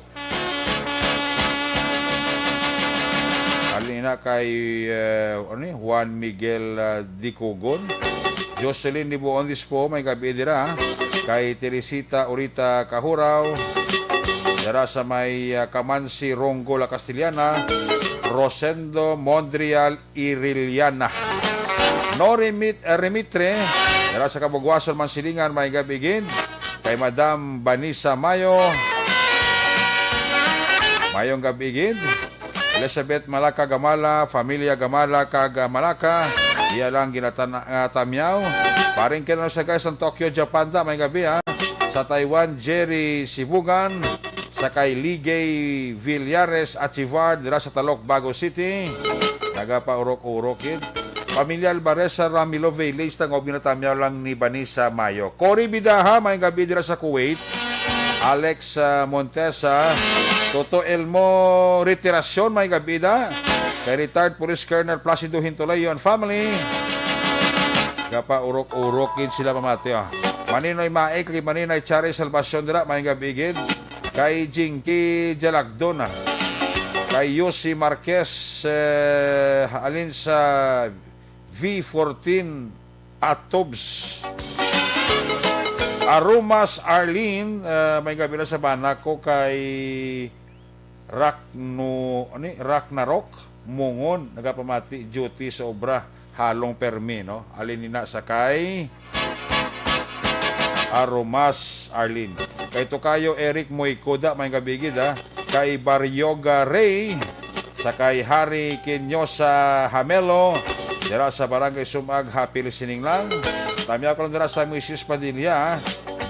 Halin na kay, eh, ano ni, Juan Miguel, ah, Dicugon. Jocelyn Dibuon Dispo, maayong gabi dira. Kay Teresita Urita Kahuraw, dira sa may, ah, Kamansi, Rongo, La Castellana. Rosendo Mondrial Iriliana. No Remit-, eh, Remitre, dira sa Kabugwason, Mansilingan, maayong gabi gid. Kay Madam Vanessa Mayo, maayong gabi gid. Elizabeth Malaka Gamala, familia Gamala kag, ah, Malaka, iya lang ginatan-, ah, tamyaw. Paring Kenano sa guys, ang Tokyo, Japan da, maayong gabi, ha. Sa Taiwan, Jerry Sibugan, sa kay Ligay Villares Achivar, dira sa Talok, Bago City. Nagapaurok-urok gid. Pamilya Alvarez sa Ramilo Village, tang-ob ginatamyaw lang ni Vanessa Mayo. Cory Bidaha, maayong gabi dira sa Kuwait. Alex, ah, Montesa, Toto Elmo Retirasyon, maayong gabi da. Kay retired Police Colonel Placido Hintulay and family. Gapaurok-urok gid sila, pamati, ah. Maninoy Mae, kay Maninoy Chari Salvacion dira, maayong gabi gid. Kay Jinky Jalagdon, ah. Kay Yossi Marquez, eh, halin sa V fourteen Atobs. Arumas Arlene, eh, maayong gabi na sa bana ko kay Rakno-, ani? Ragnarok Mungon, nagapamati, duty sa obra, halong permi, no? Halin na sa kay Aromas Arlene. Kay Tokayo Eric Moycoda, maayong gabi gid, ha. Kay Baryoga Ray, sa kay Harry Quinosa Hamelo, dira sa Barangay Sumag, happy listening lang. Tamyaw ko lang dira sa Moises Padilla,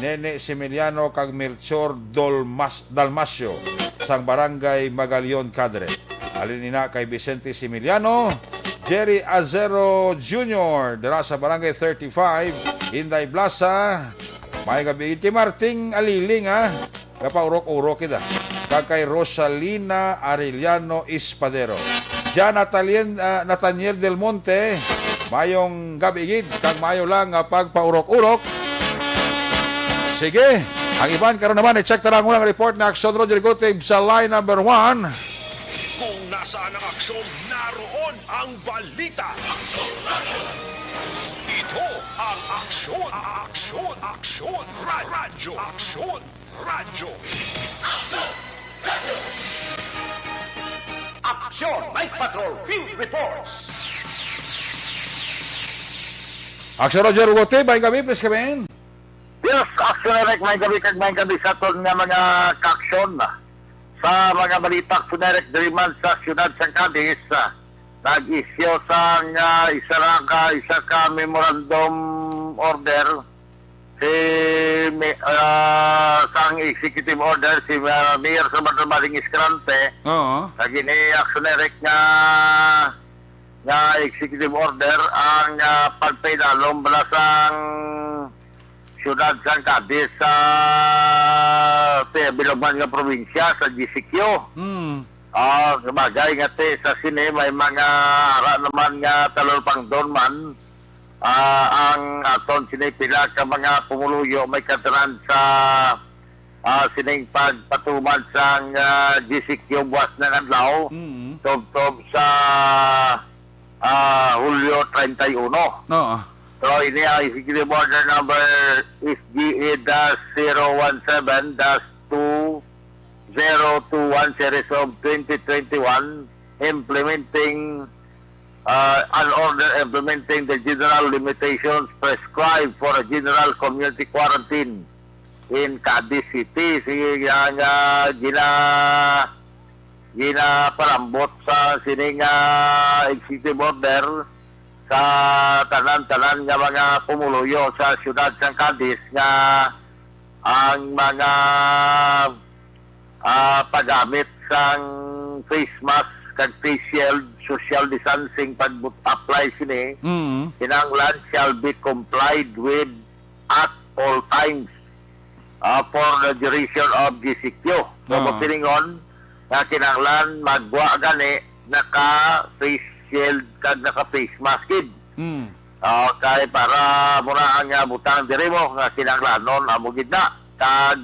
Nene Similiano, kag Melchor Dolmas-, Dalmasio, sang Barangay Magalion, Cadre. Halin na kay Vicente Similiano, Jerry Azero Junior, dira sa Barangay thirty-five, Inday Blasa. Maayong gabi, kay Marting Aliling, ha? Gapaurok-urok kita. Kag kay Rosalina Arellano Espadero. Jan Natalien-, ah, Nathaniel Del Monte, maayong gabi gid, kag maayo lang nga pagpaurok-urok. Sige, ang iban karon naman, i-check ta lang ang report ni Aksyon Roger Gutib sa line number one. Kung nasaan ang aksyon, naroon ang balita. Ito ang Aksyon, Aksyon, Aksyon, Ra-, Radyo, Aksyon, Radyo. Aksyon, Night Patrol, Field Reports. Aksyon Roger Gutib, maayong gabi, please come in. Yes, Aksyon Eric, maayong gabi kag maayong gabi sa aton nga mga kaaksyon. Sa mga balita, Aksyon Eric, diri man sa siyudad sang Cadiz, ah, nag-issue sang, ah, isa ra ka, isa ka memorandum order si mi-, ah, sang executive order si, ah, Mayor Salvador Bading Escalante. Oo. Kag ini, Aksyon Eric, nga, nga executive order ang, ah, pagpainalom bala sang siyudad sang Cadiz sa ti-, bilog man nga probinsya sa G C Q. Mm. Ah, sabagay nga ti sa sini may mga ara naman nga talupangdon man, ah, ang aton sini pila ka mga pumuluyo may katanan sa, ah, sining pagpatuman sang, ah, G C Q buwas na nga adlaw, Mm. tubtob sa, ah, Hulyo treinta y uno. Oo. So, ini ang Executive Order number S G A dash zero one seven dash two zero two one series of twenty twenty-one, implementing, uh, an order implementing the general limitations prescribed for a general community quarantine in Cadiz City. Sige, ang, ah, gina-, ginapalambot sa sining, ah, executive order sa tanan-tanan nga mga pumuluyo sa siyudad sang Cadiz nga ang mga, ah, paggamit sang face mask kag face shield, social distancing pag-apply sini, Mm. kinahanglan shall be complied with at all times. ah, for the duration of G C Q. So, Ah. masilingon nga kinahanglan magwa gani naka face shield kag naka face mask gid. Mm. Ah, kay para muna ang, ah, butang diri mo nga kinahanglanon amo gid na. Kag,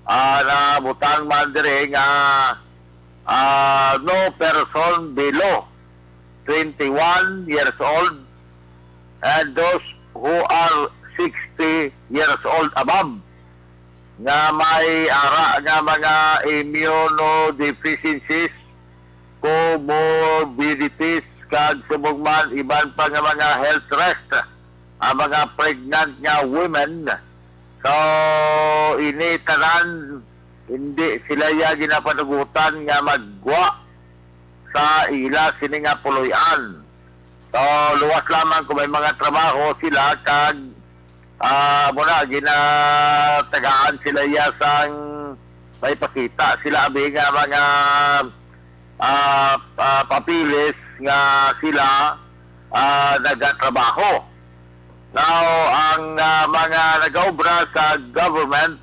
ah, nabutang man diri nga, ah, no person below twenty-one years old and those who are sixty years old above nga may ara nga mga immunodeficiencies, comorbidities, kag subong man iban pa nga mga health risk, ang mga pregnant nga women. So, ini tanan, hindi sila ya ginapanugutan nga magwa sa ila sini nga puloy-an. So, luwas lamang kung may mga trabaho sila kag, ah, muna, ginatagaan sila ya sang may pakita sila, abi, nga mga, ah, ah, papilis nga sila, ah, nagatrabaho. Now, ang, ah, mga nagaobra sa government,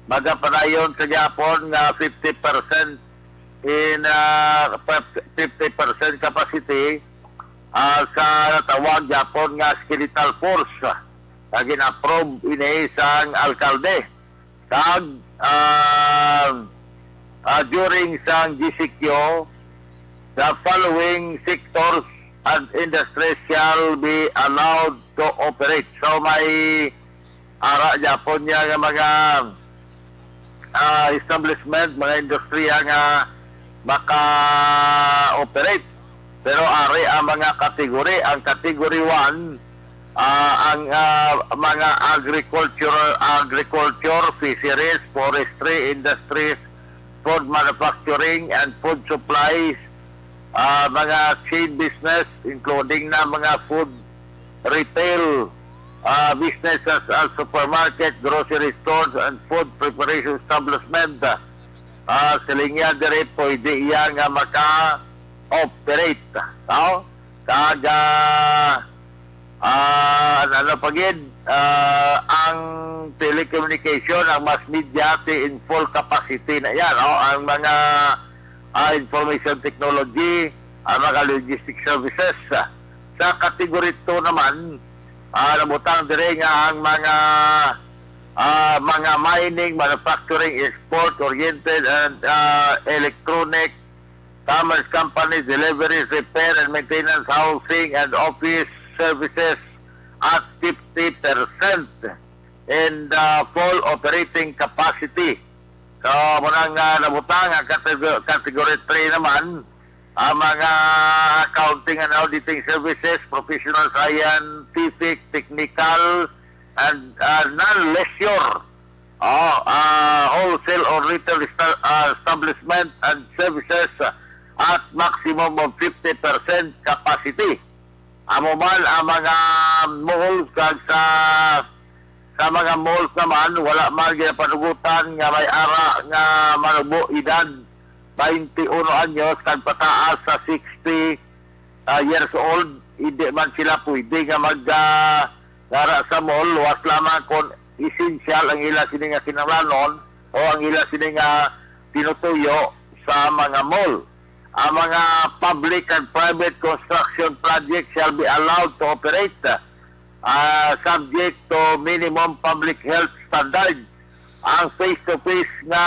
magapadayon sa gyapon nga fifty percent in, ah, fifty percent capacity, ah, sa natawag gyapon nga skeletal force, ah, nga gin-approve ini sang alkalde. Kag, ah, ah, during sang G C Q, the following sectors and industries shall be allowed to operate. So, may ara gyapon niya nga mga, ah, establishment, mga industriya nga maka-operate. Pero ari ang mga category. Ang category one, ah, ang, ah, mga agricultural, agriculture, fisheries, forestry, industries, food manufacturing, and food supplies, ah, mga chain business, including na mga food retail, ah, businesses as supermarket, grocery stores, and food preparation establishment. Ah, siling niya diri, pwede iya nga maka-operate. No? Kag, ah, ah, ano pa gid, ah, ang telecommunication, ang mass media, ti in full capacity na yan. No? Ang mga, ah, information technology, ang mga logistic services. Sa category two naman, ah, nabutang diri nga ang mga, ah, mga mining, manufacturing, export-oriented, and, ah, electronic, commerce company, deliveries, repair and maintenance, housing, and office services at fifty percent in the full operating capacity. So, muna nga nabutang ang category, category three naman, ang mga accounting and auditing services, professional, scientific, technical, and, uh, non-leisure, oh, uh, wholesale or retail esta-, uh, establishment and services at maximum of fifty percent capacity. Amo man ang mga malls, kag sa, sa mga malls naman, wala man ginapanugutan nga may ara nga manubo edad twenty-one anyos kag pataas sa sixty, ah, years old, hindi man sila pwede nga mag, ah, ara sa mall, luwas lamang kung essential ang ila sini nga kinahanglanon o ang ila sini nga tinutuyo sa mga mall. Ang mga public and private construction projects shall be allowed to operate, ah, subject to minimum public health standards. Ang face-to-face nga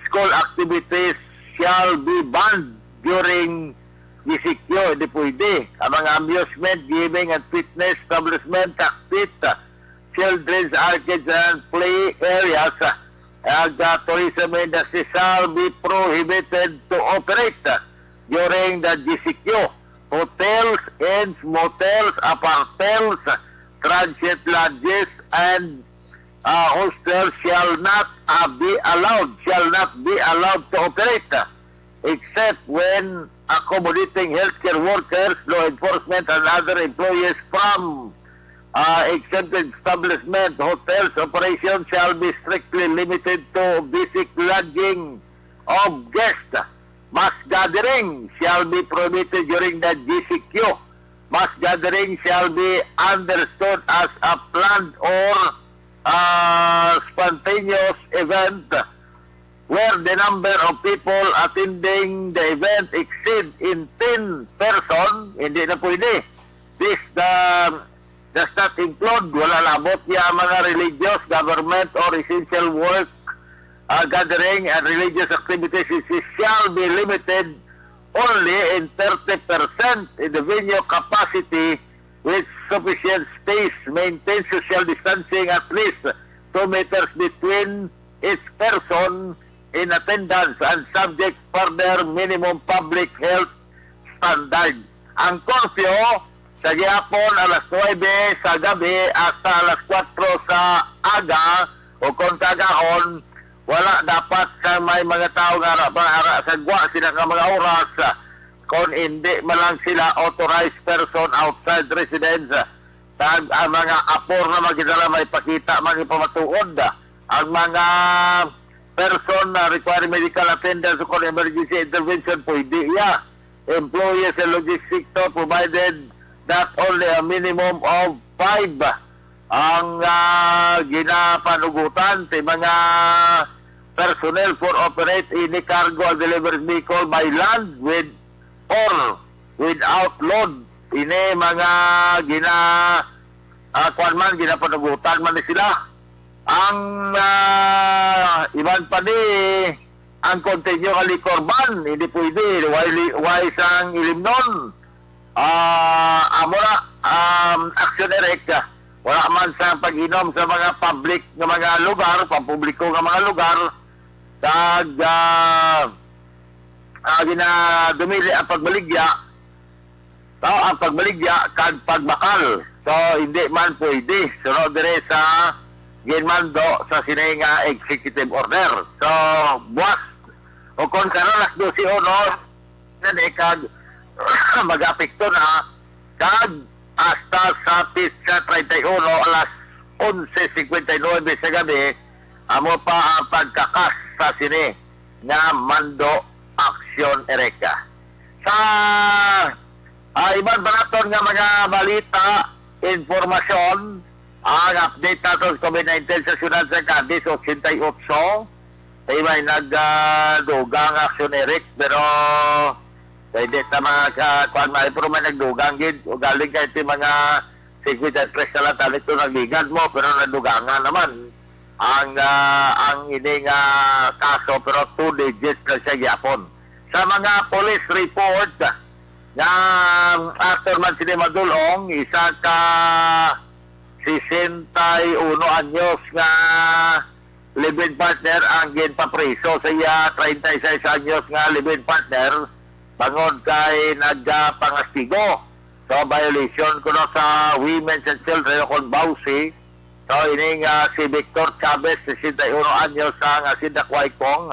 school activities shall be banned during G C Q, hindi pwede. Ang mga amusement, gaming, and fitness establishment, kaktit, children's arcades, and play areas, and the tourism industry shall be prohibited to operate during the G C Q. Hotels, inns, motels, apartels, transient lodges, and, uh, hostels shall not, uh, be allowed, shall not be allowed to operate, except when accommodating healthcare workers, law enforcement, and other employees from, uh, exempted establishment. Hotels operation shall be strictly limited to basic lodging of guests. Mass gathering shall be prohibited during the G C Q. Mass gathering shall be understood as a planned or, uh, Spontaneous event where the number of people attending the event exceed in ten person, hindi na pwede. This the, does not include, wala labot ya mga religious, government, or essential work, uh, gathering and religious activities, it shall be limited only in thirty percent in the venue capacity with sufficient space. Maintain social distancing at least two meters between each person in attendance and subject further minimum public health standard. Ang curfew sa gihapon alas nuwebe sa gabi hasta alas kuwatro sa aga o kon kaagahon, wala dapat sa may mga tawo nga ara pa ara sa gwa sila nga mga oras, kon hindi man lang sila authorized person outside residence. Tag ang mga apor na magdala may pakita, magipamatuod ang mga person na require medical attendance o kon emergency intervention, pwede iya. Employees sa logistics sector, provided that only a minimum of five ang, ah, ginapanugutan ti mga personnel for operate any cargo and delivery vehicle by land with or without load. Ini mga gina, ah, kuwan man, ginapanugutan man ni sila. Ang, ah, iban pa ni, ang continue nga liquor ban, hindi pwede. Why, li- why sang ilimnon? Ah, amo na, um, action, Eric. Wala man sa pag-inom sa mga public nga mga lugar, pampubliko nga mga lugar, kag, ah, ah, ginadumili ang pagbaligya, no, ang pagbaligya kag pagbakal. So, hindi man pwede. Sunod dire sa ginmando sa sini nga executive order. So, buwas, o kon karon alas dose uno, na ni kag mag-apekto na kag hasta sa petsa treinta y uno alas onse cincuenta y nueve sa gabi, amo pa ang pagkakas sa sini nga mando aksyon, Erika. Sa, ah, iban pa naton nga mga balita, impormasyon, ang update nato sa covid nineteen sa siyudad sa Cadiz, ochenta y ocho. Kay may nag, ah, dugang aksyon, Eric, pero pwede ta mag, ah, kuwan, may, pero may nagdugang gid. O galing kay ti mga secretary press na lang tani to nagligad mo, pero nadugangan naman ang, ah, ang ini nga kaso, pero two digits lang siya gyapon. Sa mga police report, nga after man sini madulong, isa ka sesenta y uno anyos nga live-in partner ang ginpapriso sa iya treinta y seis anyos nga live-in partner bangod kay nagpangastigo sa violation kuno sa Women's and Children o kon bawsi. So, ini nga si Victor Chavez, sesenta y uno anyos, sa nga si Dakway Kong,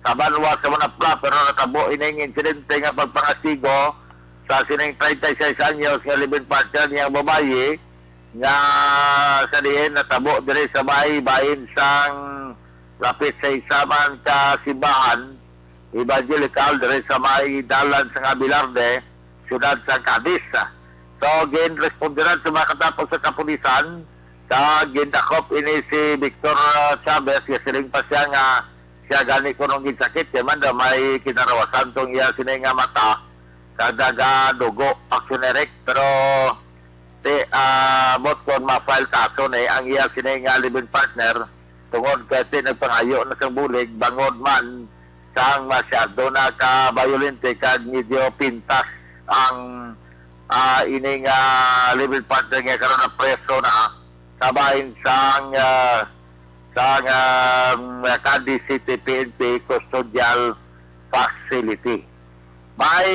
sa banwa sa Manapla, pero natabo ining insidente nga pagpangastigo sa sining treinta y seis anyos nga live-in partner niya nga babayi, nga sa diin natabo diri sa may bahin sang lapit sa isa man ka simbahan evangelical diri sa may dalan sa Abelarde, siyudad sa Cadiz. So, ginresponderan sa mga katapos sa kapulisan, sa gindakop ini si Victor, ah, Chavez, nga siling pa siya nga siya gani kunong ginsakit, kay man daw may kinarawasan tong iya sini nga mata, sa daga dugo, action direct, pero ti, ah, bot kon ma-file kaso ni ang iya sini nga live-in partner, tungod kay ti nagpangayo na sang bulig, bangod man sang masyado na ka bayolente kag medyo pintas ang, ah, ini nga live-in partner nga karon na preso na sa bahin sang, ah, sang, ah, Cadiz City P N P Custodial Facility. May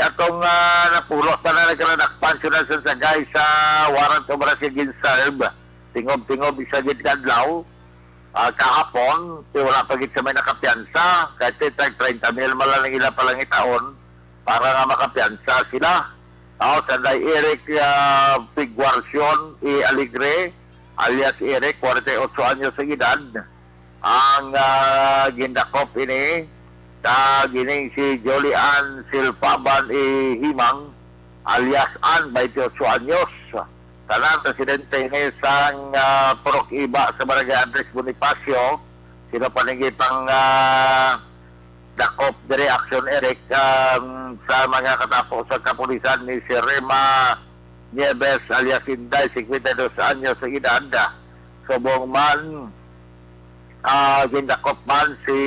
atong, ah, napulos pa na nagkaradakpan sila sa sagay sa warrant of arrest nga gin-serve. Tingob-tingob isa gid ka adlaw, ah, kahapon, kay wala pa gid sa may nakapiyansa. Kahit tag treinta mil man lang ila palangitaon para nga makapiyansa sila. Aw, sanday Eric, ah, Figuarcion E. Alegre, alias Eric, forty-eight anyos ang edad, ang, ah, gindakop ini, kag ining si Jolie Ann Silpaban E. Himang, alias Ann, twenty-eight anyos, Tanan, presidente ini sang, ah, Purok Iba sa Barangay Andres Bonifacio. Sino pa ning ipang, ah, dakop diri, Action Eric, um, sa mga katapo sa kapulisan ni si Rema Nieves alias Inday, singkwenta y dos anyos ang edad. Subong man, ah, gindakop man si,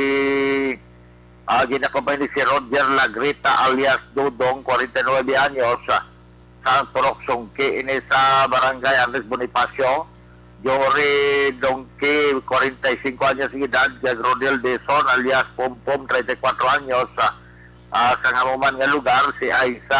ah, gindakop man ni si Roger Lagrita alias Dodong, kwarenta y nuebe anyos, ah, sang Purok Sungki ini sa Barangay Andres Bonifacio. Jory Dongki, kwarenta y singko anyos ang edad, kag Rodel Dizon alias Pompom, treinta y cuatro anyos, ah, ah, sa amo man nga lugar, si Aiza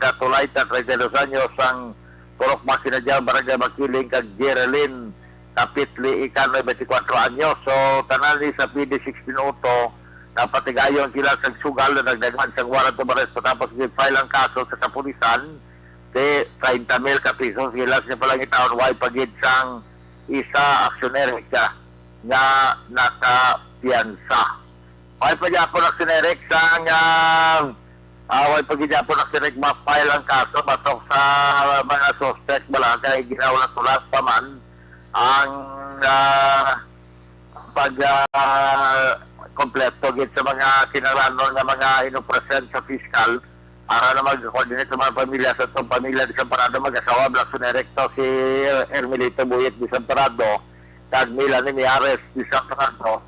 Datulayta, treinta y dos anyos, sang Purok Masinadyaw, Barangay Makiling, kag Jerilyn Kapitli Ikanoy, twenty-four anyos. So, tanan ni sa P D sixteen Auto, napatigayon sila sa sugal na nagdaghan sang warrant of arrest matapos i-file ang kaso sa kapulisan. Ti treinta mil ka pesos, gilas niya palang itaon, way pa gid sang isa aksyonero ka nga nakapiyansa. Way pa gyapon aksyonero sang, ah, ah, way pa gid gyapon aksyonero ma-file ang kaso batok sa mga suspect, bala kay ginaulat-ulat pa man ang, ah, pag, ah, kompleto gid sa mga kinahanglanon nga mga inopresent sa piskal. Para na mag-coordinate sa mga pamilya, sa itong pamilya di Samparado, mag-asawa, Blackson Erecto, si Ermelito Buyet di Samparado, kag Melanie Miares di Samparado.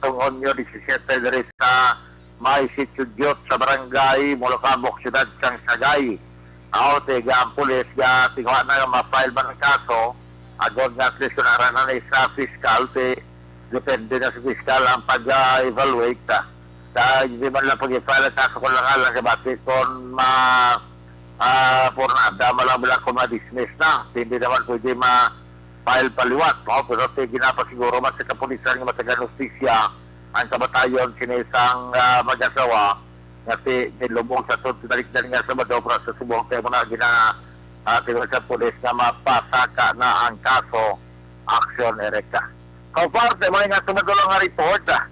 Sa Hunyo disisiete, diri sa may Sitio Diyot sa barangay Molocabok, siyudad sang Sagay. Aw, tiga ang pulis, ga tingwa na nga ma-file man ang kaso, agod nga at least kung ara na ni sa piskal, ti depende na sa piskal ang pag-evaluate, ah. Sa hindi man lang pag-file ang kaso, kung lang alang kabati, kung ma-, ah, pornada, malang lang kung ma-dismiss na. Hindi naman pwede ma-file paliwat, no? Pero ti ginapasiguro man sa kapulisan nga matagan hustisya ang kamatayon sini sang, ah, mag-asawa nga ti nilubong sa tun-, tinarikdan nga Sabado para sa subong kay muna gina, ah, tingog sa pulis nga mapasaka na ang kaso. Action Erecta. Kauparte, may nga tumadulong nga report, ah.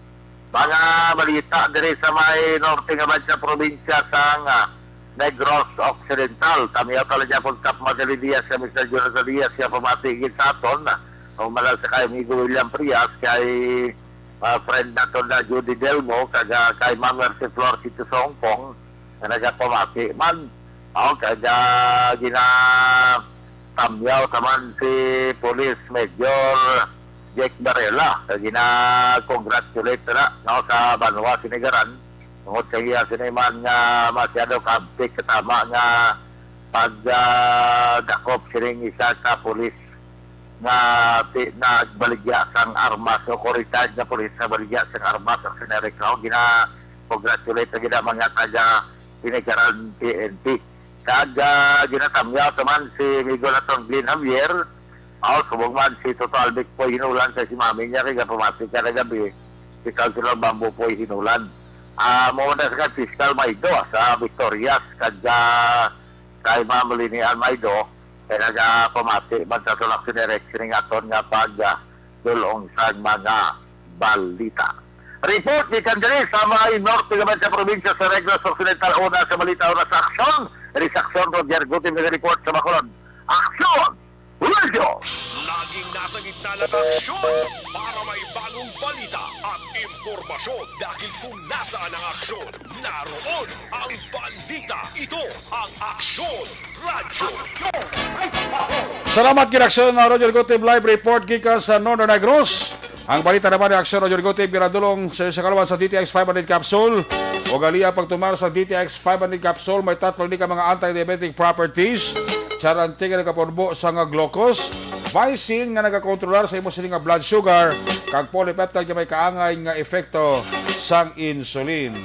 Mga balita diri sa may norte nga sa probinsya sang, ah, Negros Occidental. Tamiyaw talaga po Kap Madre Diaz, kay Mister Jonathan Diaz, siya pamati gid sa aton, ah. Ang mala sa kay amigo William Frias, kay, ah, friend nato na Judy Delmo, kag, ah, kay Ma'am Mercy Flor Sito sa Hong Kong, nga nagapamati man. Mao kag, ah, ginatamyaw taman si Police Major Jake Barela, kag gina-congratulate na, no, sa banwa sinigaran tungod sa iya sini man nga masyado kabtik katama nga pag, ah, dakop sining isa ka pulis nga ti-, nagbaligya sang armas o retired nga pulis nga baligya sang armas ang sinarek, no? Gina-congratulate na gid ang mga taga Tinigaran P N P. Kag, ah, ginatamyaw naman si amigo naton Glenn Javier. Aw, subong man si Toto Albic Poy Hinulan kay si mami niya kay gapamati ka na gabi si Councilor Bambo Poy Hinulan. Ah, mo na sa Fiscal Maido, ah, sa Victorias, kag, ah, kay Ma'am Linian Maido, kay nagapamati man sa tulak si Direk sining aton nga pag, ah, dulong sang mga balita. Report gikan diri sa may norte naman sa probinsya sa Negros Occidental. Una sa balita, una sa aksyon. Diri sa aksyon, Roger Gutim nag-report sa Bacolod. Aksyon! Roger! Laging nasa gitna ng aksyon para may bagong balita at impormasyon. Dahil kung nasaan ang aksyon, naroon ang balita. Ito ang Aksyon Radyo. Salamat gid, Aksyon, uh, Roger Gutib, live report gikan sa Northern Negros. Ang balita naman ni Aksyon Roger Gutib, ginadulong sa, sa kaluman sa D T X five hundred capsule o gali ang pagtumar sa D T X five hundred capsule. May tatlo ni ka mga anti-diabetic properties. Charanti nga nagapurbo sa nga glucose. Vicin nga nagakontrolar sa imo sini nga blood sugar. Kag polypeptide nga may kaangay nga epekto sang insulin.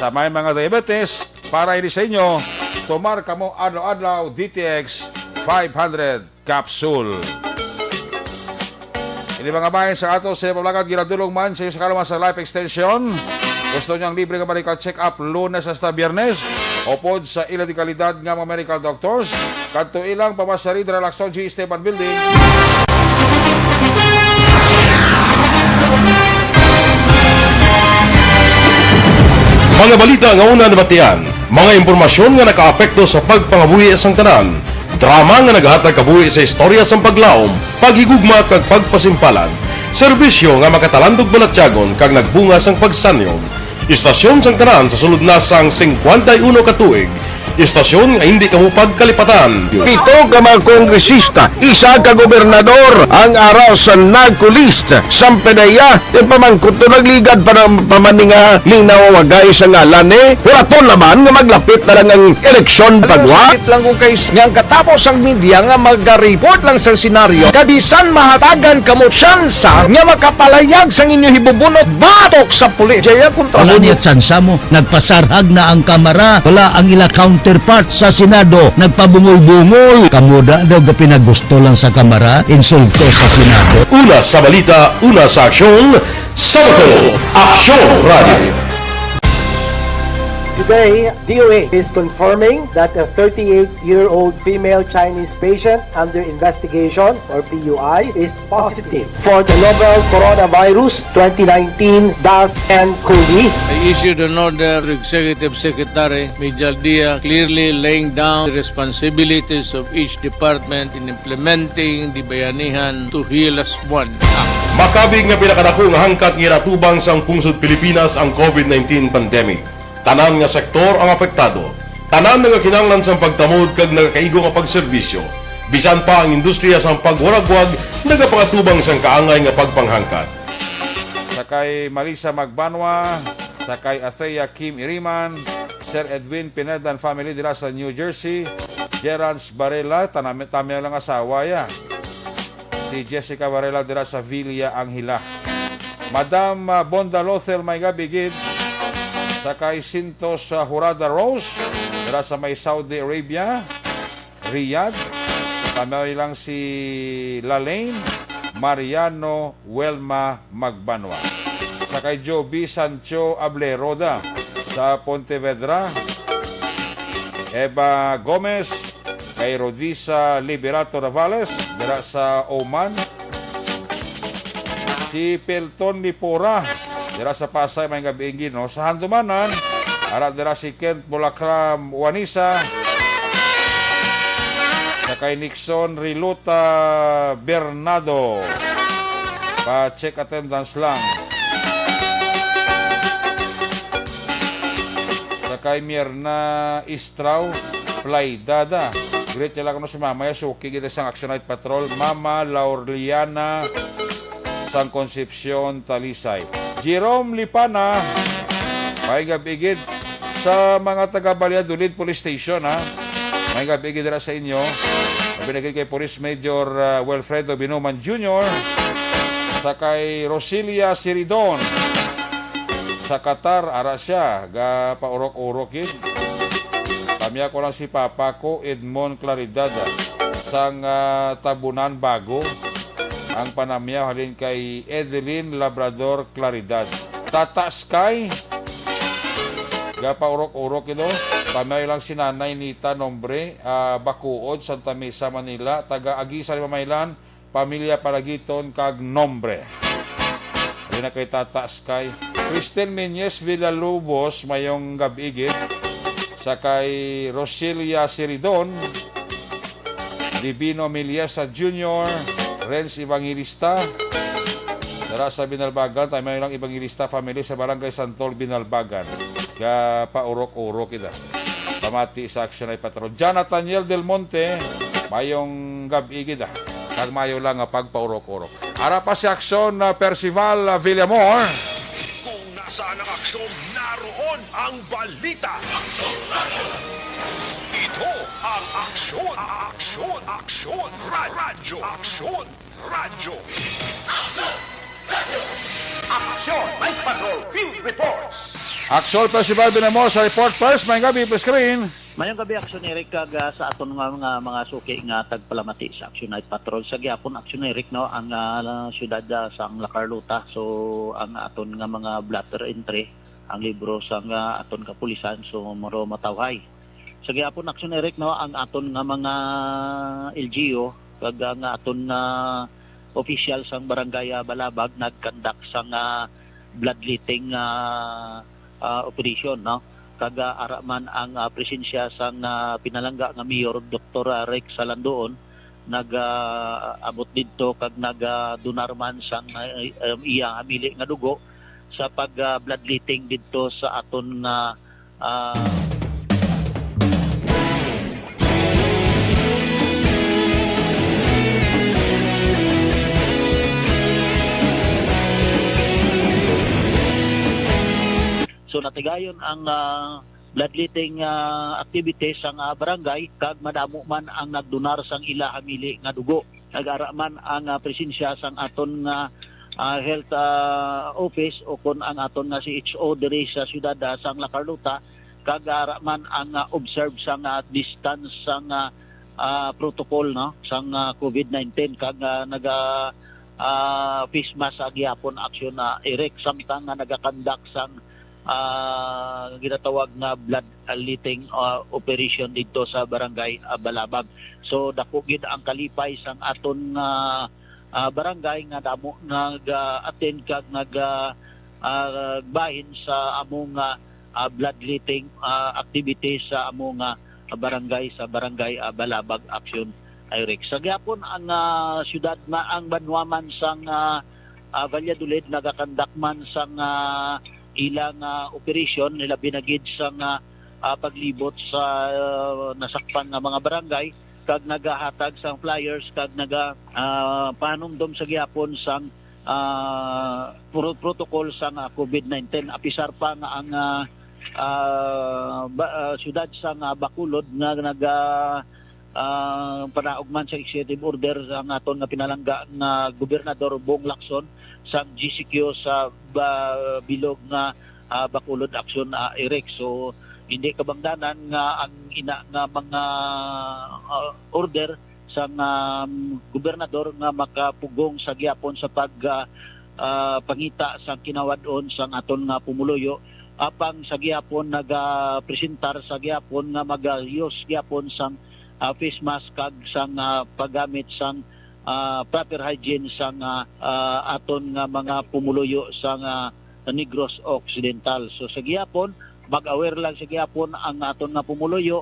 Sa may mga diabetes, para ini sa inyo, tumar kamo adlaw-adlaw D T X five hundred capsule. Ini mga bahin sa ato sa pamlakat, ginadulong man sa inyo sa kaluman sa life extension. Gusto niyo ang libre nga medical check-up Lunes hasta Biyernes, upod sa ila di kalidad nga mga medical doctors, kadto ilang pamasyari dira lang sa G Esteban Building. Mga balita nga una nabatian, Mga impormasyon nga nakaapekto sa pagpangabuhi sang tanan. Drama nga nagahatag kabuhi sa istorya sang paglaom, paghigugma, kag pagpasimpalan. Serbisyo nga makatalandog balatyagon kag nagbunga sang pagsanyon. Istasyon sang tanan sa sulod na sang singkwenta y uno ka tuig. Istasyon nga hindi kamo pagkalipatan. Pito ka mga kongresista, isa ka gobernador ang ara sa NAGCO list. Sampedeya, ti pamangkot to nagligad pa ng pamaninga ning nawawagay sa ngalan ni Huraton naman nga maglapit na lang ang eleksyon Alam mo, pagwa. Sakit lang kung kay nga ang katapos ang media nga magariport lang sa senaryo, kabisan mahatagan kamo tsansa nga makapalayag sang inyo hibubunot batok sa pulis. Jaya kontra Wala mo. Niya tsansa mo. Nagpasarhag na ang Kamara. Wala ang ila counterpart sa Senado. Nagpabungol-bungol. Kamo da daw ga pinagusto lang sa Kamara, insulto sa Senado. Una sa balita, una sa aksyon, sa Bato, Aksyon Radio. Today, D O H is confirming that a thirty-eight-year-old female Chinese patient under investigation, or P U I, is positive for the novel coronavirus twenty nineteen dash N cov. I issued an order to Executive Secretary Mijal Dia, clearly laying down the responsibilities of each department in implementing the Bayanihan to Heal As One Act. Makabig nga pinakadako nga hangkat nga ginatubang sang pungsod Pilipinas ang covid nineteen pandemic. Tanan nga sektor ang apektado. Tanan nagakinahanglan sang pagtamod kag nagakaigo nga pagserbisyo. Bisan pa ang industriya sang pagwaragwag nagapangatubang sang kaangay nga pagpanghangkat. Sa kay Malisa Magbanwa, sa kay Athea Kim Iriman, Sir Edwin Pineda and family dira sa New Jersey, Gerance Barela, tanami-, tami lang asawa ya. Si Jessica Varela dira sa Villa Angela. Madam, ah, Bonda Lothel, may gabi gid. Sa kay Sintos, ah, Hurada Rose, dira sa may Saudi Arabia, Riyadh. Tami lang si Lalaine Mariano Wilma Magbanwa. Sa kay Joby Sancho Ableroda sa Pontevedra. Eva Gomez, kay Rodisa Liberato Navales, dira sa Oman. Si Pelton Lipora, dira sa Pasay, may gabi, no? Sa Handumanan, ara dira si Kent Bulacram Wanisa, sa kay Nixon Riluta Bernardo. Pa-check attendance lang. Sa kay Mirna Istrao Playdada. Greet nila kuno si Mama ya, suki kita sang Action Night Patrol. Mama Laurliana sang Concepcion, Talisay. Jerome Lipana, may gabi gid sa mga taga Valladolid Police Station, ha. May gabi gid dira sa inyo. Binigay kay Police Major, uh, Wilfredo Binuman Junior, sa kay Rosilia Siridon. Sa Qatar, ara siya, ga paurok-urok gid. Pamya ko lang si Papa ko, Edmond Claridad, sang, ah, Tabunan Bago. Ang panamyaw halin kay Edeline Labrador Claridad. Tata Sky, ga paurok-urok ito. Pamyaw lang si Nanay Nita Nombre, ah, Bacuod, Santa Mesa, Manila, taga Aguisa, Limamaylan, pamilya Palagiton kag nombre. Ari na kay Tata Sky. Kristen Menyes Villalobos, mayong gab-i gid. Sa kay Roselia Siridon, Divino Miliesa Junior, Renz Evangelista. Dara sa Binalbagan, tayo may lang Evangelista family sa Barangay Santol, Binalbagan. Ga paurok-urok ida. Pamati sa Action Night Patrol. John Nathaniel Del Monte, mayong gab-i gid, ah. Kag mayo lang nga pagpaurok-urok. Ara pa si Action, ah, Percival, ah, Villamor. Kung nasaan ang aksyon, naroon ang balita. Ito ang Aksyon, Aksyon, Aksyon Radyo, Aksyon Radyo. Action Night Patrol Field Reports. Action Percival Villamor sa report first. May gabi, please, screen. Mayong gabi, Action Eric, kag, ah, sa aton nga mga, mga suki nga tagpalamati sa Action Night Patrol. Sa gihapon, Action Eric, no, ang, ah, siyudad, ah, sang La Carlota. So, ang aton nga mga blotter entry, ang libro sang, ah, aton kapulisan, so, maro matawhay. Sa gihapon, Action Eric, no, ang aton nga mga L G U, kag ang aton nga official sang Barangay, ah, Balabag, nagkandak sang, ah, bloodletting, ah, ah, operation, no? Kag, ah, ara man ang, ah, presensya sang, ah, pinalangga nga mayor, Doktor, ah, Rex Salandoon, nag, ah, abot didto kag nag, ah, donar man sang, ah, um, iya hamili nga dugo sa pag, ah, bloodletting didto sa aton nga, ah, So, natigayon ang, ah, bloodletting, ah, activities sang, ah, barangay, kag madamo man ang nagdonar sang ila hamili nga dugo. Nag-ara man ang, ah, presensya sang aton nga, ah, health, ah, office o kon ang aton nga C H O diri sa siyudad, ah, sang La Carlota, kag ara man ang, ah, observe sang, ah, distance sang, ah, ah, protocol, no, sang, ah, COVID nineteen, kag, ah, naga, ah, face mask sa gihapon aksyon na Eric, samtang nga nagakandak sang, ah, ginatawag nga blood letting, ah, operation didto sa barangay, ah, Balabag. So, dako gid ang kalipay sang aton nga, ah, barangay nga damo nag-attend kag nag, ah, ah, bahin sa among, ah, ah, bloodletting, ah, activities sa among, ah, barangay, sa barangay, ah, Balabag Action, Eric. Sa gihapon ang, ah, siyudad ma-, ang banwa man sang, ah, ah, Valladolid nagakandak man sang, ah, ilang, ah, operasyon, labi na gid sang, ah, ah, paglibot sa, ah, nasakpan nga mga barangay, kag nagahatag sang flyers kag naga, ah, pahanumdom sa gihapon sang, ah, pro-, protocol sang, ah, COVID nineteen. Apisar pa nga ang, ah, ah, ba-, ah, siyudad sang, ah, Bacolod nga naga, ah, panaog man sa executive order ang aton nga pinalangga nga Gobernador Bong Lacson sang G C Q sa ba-, bilog nga, ah, Bacolod Action, ah, Eric. So, hindi kabangdanan nga ang ina nga mga, ah, order sang, um, gobernador nga makapugong sa gihapon sa pag, ah, ah, pangita sang kinawad-on sang aton nga pumuluyo, apang sa gihapon nagapresentar sa gihapon nga mag-use gihapon sang, ah, face mask kag sang, ah, paggamit sang, ah, proper hygiene sang, ah, ah, aton nga mga pumuluyo sang, ah, Negros Occidental. So sa gihapon, mag-aware lang sa gihapon ang aton nga pumuluyo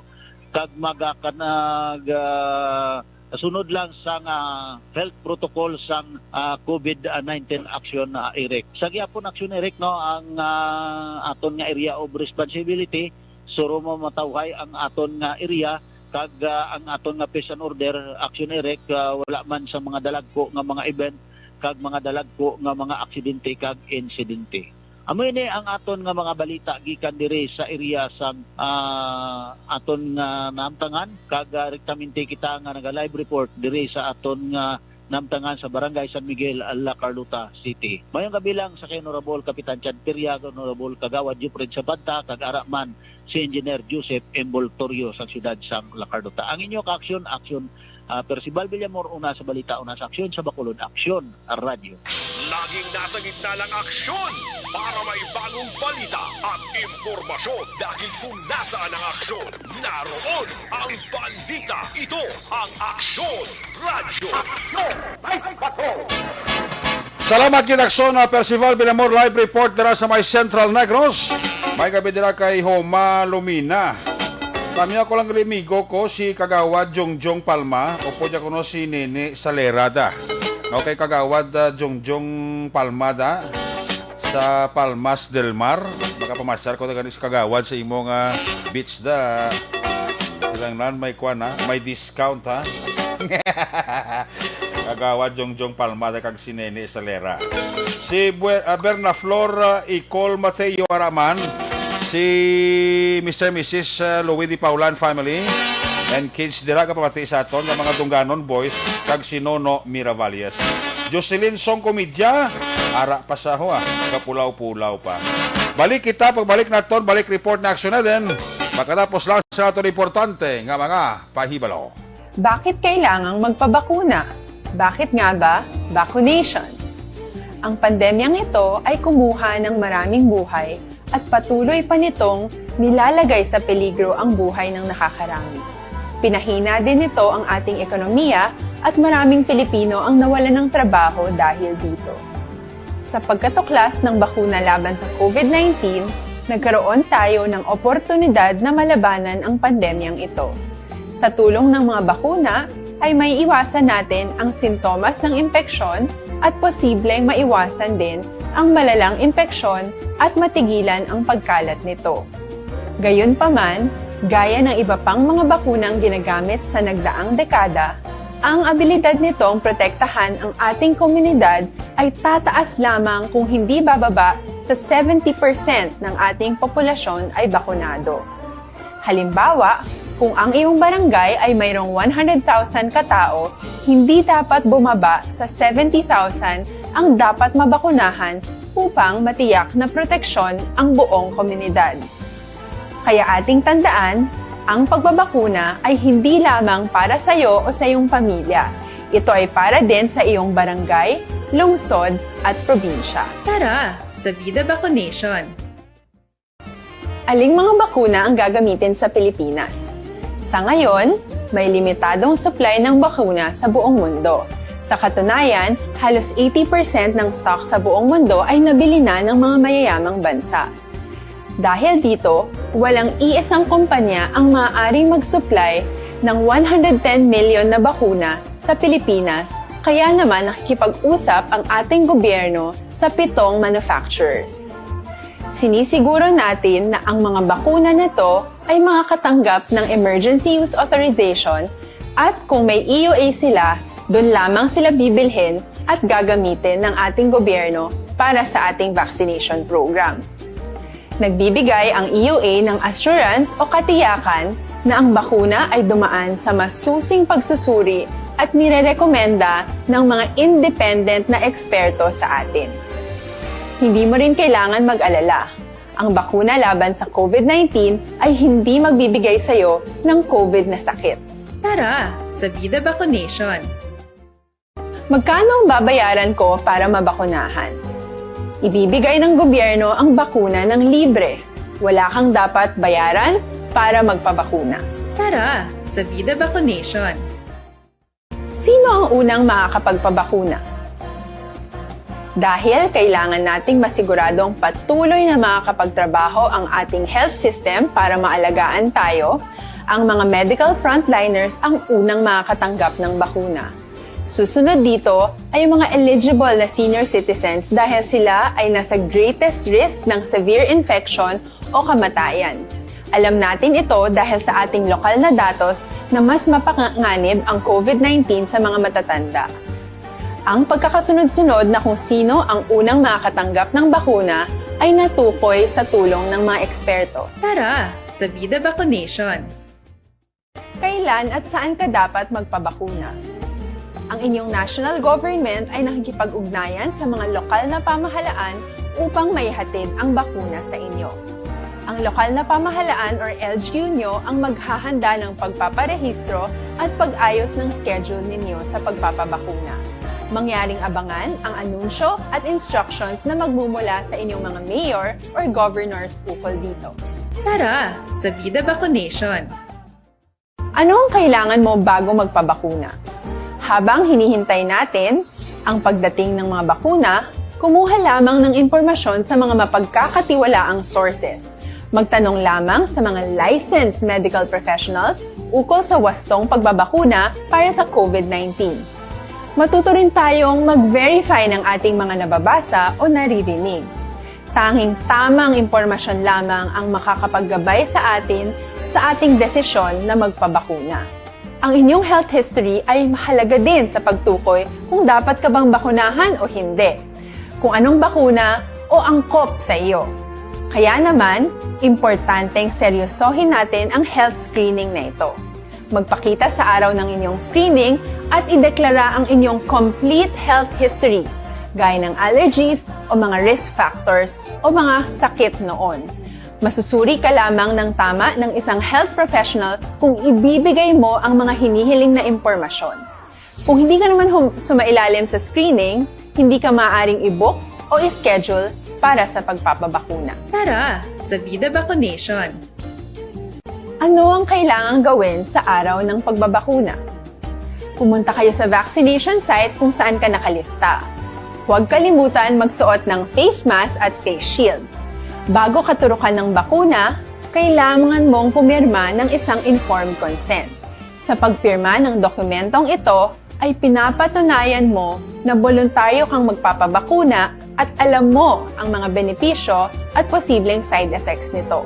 kag magakanag, ah, sunod lang sang, ah, health protocol sang, ah, COVID nineteen action, ah, Eric. Sa gihapon action, Eric, no, ang, ah, aton nga area of responsibility, suro mo matawhay ang aton nga area kag, ah, ang aton nga peace and order action, Eric, ah, wala man sa mga dalagko nga mga event kag mga dalagko nga mga aksidente kag insidente. Amo ini ang aton nga mga balita gikan diri sa area sang, ah, aton nga naamtangan, kag, ah, rektamente kita nga naga-live report diri sa aton nga naamtangan sa Barangay San Miguel, La Carlota City. Mayong gabi lang sa kay Honorable Kapitan Chad Piria, Honorable Kagawad Jupred Sabanta, kag ara man si Engineer Joseph Envoltorio sa siyudad sang La Carlota. Ang inyo ka-aksyon, aksyon, ah, Percival Villamor, una sa balita, una sa aksyon, sa Bacolod Aksyon Radyo. Laging nasa gitna ng aksyon para may bagong balita at impormasyon. Dahil kung nasaan ang aksyon, naroon ang balita. Ito ang Aksyon Radyo. Salamat gid, Aksyon, ah, Percival Villamor, live report dira sa may Central Negros. May gabi dira kay Homa Lumina. Kami ako lang limigo ko si Kagawad Jongjong Palma, o pwede kuno si Nene Salera da. Okay, Kagawad, ah, Jongjong Palma da sa Palmas del Mar. Makapamasyal ko gani si Kagawad sa imo nga beach da. Kinahanglan may kuan, ha, may discount, ha. Kagawad Jongjong Palma da kag si Nene Salera. Si Bue-, ah, Berna Flor, ah, Icol Mateo Araman, si Mister Missus, ah, Louie Di Paulan family, and kids dira, gapamati sa aton nga mga Dungganon boys kag si Nono Miravalles. Jocelyn Song Comedya, ara pa sa ho, ah, kapulaw-pulaw pa. Balik kita, pagbalik naton, balik report na aksyon na din. Pagkatapos lang sa aton importante nga mga pahibalo. Bakit kailangang magpabakuna? Bakit nga ba vaccination? Ang pandemyang ito ay kumuha ng maraming buhay at patuloy pa nitong nilalagay sa peligro ang buhay ng nakakarami. Pinahina din nito ang ating ekonomiya at maraming Pilipino ang nawalan ng trabaho dahil dito. Sa pagkatuklas ng bakuna laban sa COVID nineteen, Nagkaroon tayo ng oportunidad na malabanan ang pandemyang ito. Sa tulong ng mga bakuna, ay maiiwasan natin ang sintomas ng impeksyon at posibleng maiwasan din ang malalang impeksyon at matigilan ang pagkalat nito. Gayunpaman, gaya ng iba pang mga bakunang ginagamit sa nagdaang dekada, ang abilidad nitong protektahan ang ating komunidad ay tataas lamang kung hindi bababa sa seventy percent ng ating populasyon ay bakunado. Halimbawa, kung ang iyong barangay ay mayroong one hundred thousand katao, hindi dapat bumaba sa seventy thousand ang dapat mabakunahan upang matiyak na proteksyon ang buong komunidad. Kaya ating tandaan, ang pagbabakuna ay hindi lamang para sa iyo o sa iyong pamilya. Ito ay para din sa iyong barangay, lungsod, at probinsya. Tara, sa Vida Vaccination! Aling mga bakuna ang gagamitin sa Pilipinas? Sa ngayon, may limitadong supply ng bakuna sa buong mundo. Sa katunayan, halos eighty percent ng stock sa buong mundo ay nabili na ng mga mayayamang bansa. Dahil dito, walang iisang kumpanya ang maaaring mag-supply ng one hundred ten million na bakuna sa Pilipinas, kaya naman nakikipag-usap ang ating gobyerno sa pitong manufacturers. Sinisiguro natin na ang mga bakuna na to ay makakatanggap ng emergency use authorization at kung may E U A sila, doon lamang sila bibilhin at gagamitin ng ating gobyerno para sa ating vaccination program. Nagbibigay ang E U A ng assurance o katiyakan na ang bakuna ay dumaan sa masusing pagsusuri at nirerekomenda ng mga independent na eksperto sa atin. Hindi mo rin kailangan mag-alala. Ang bakuna laban sa COVID nineteen ay hindi magbibigay sa iyo ng COVID na sakit. Tara, sa Vida Vaccination! Magkano ang babayaran ko para mabakunahan? Ibibigay ng gobyerno ang bakuna ng libre. Wala kang dapat bayaran para magpabakuna. Tara, sa Vida Vaccination! Sino ang unang makakapagpabakuna? Dahil kailangan nating masiguradong patuloy na makakapagtrabaho ang ating health system para maalagaan tayo, ang mga medical frontliners ang unang makakatanggap ng bakuna. Susunod dito ay ang mga eligible na senior citizens dahil sila ay nasa greatest risk ng severe infection o kamatayan. Alam natin ito dahil sa ating lokal na datos na mas mapanganib ang COVID nineteen sa mga matatanda. Ang pagkakasunod-sunod na kung sino ang unang makakatanggap ng bakuna ay natukoy sa tulong ng mga eksperto. Tara, sa Vida Vaccination! Kailan at saan ka dapat magpabakuna? Ang inyong national government ay nakikipag-ugnayan sa mga lokal na pamahalaan upang maihatid ang bakuna sa inyo. Ang lokal na pamahalaan or L G U nyo ang maghahanda ng pagpaparehistro at pag-ayos ng schedule ninyo sa pagpapabakuna. Mangyaring abangan ang anunsyo at instructions na magmumula sa inyong mga mayor or governors ukol dito. Tara, sa Vida Vaccination! Ano ang kailangan mo bago magpabakuna? Habang hinihintay natin ang pagdating ng mga bakuna, kumuha lamang ng impormasyon sa mga mapagkakatiwalaang sources. Magtanong lamang sa mga licensed medical professionals ukol sa wastong pagbabakuna para sa COVID nineteen. Matuto rin tayong mag-verify ng ating mga nababasa o naririnig. Tanging tamang impormasyon lamang ang makakapaggabay sa atin sa ating desisyon na magpabakuna. Ang inyong health history ay mahalaga din sa pagtukoy kung dapat ka bang bakunahan o hindi, kung anong bakuna o angkop sa iyo. Kaya naman, importanteng seryosohin natin ang health screening na ito. Magpakita sa araw ng inyong screening at ideklara ang inyong complete health history, gaya ng allergies o mga risk factors o mga sakit noon. Masusuri ka lamang ng tama ng isang health professional kung ibibigay mo ang mga hinihiling na impormasyon. Kung hindi ka naman hum- sumailalim sa screening, hindi ka maaaring i-book o i-schedule para sa pagpapabakuna. Tara, sa Vida Vaccination! Ano ang kailangang gawin sa araw ng pagbabakuna? Pumunta kayo sa vaccination site kung saan ka nakalista. Huwag kalimutan magsuot ng face mask at face shield. Bago ka turukan ng bakuna, kailangan mong pumirma ng isang informed consent. Sa pagpirma ng dokumentong ito, ay pinapatunayan mo na boluntaryo kang magpapabakuna at alam mo ang mga benepisyo at posibleng side effects nito.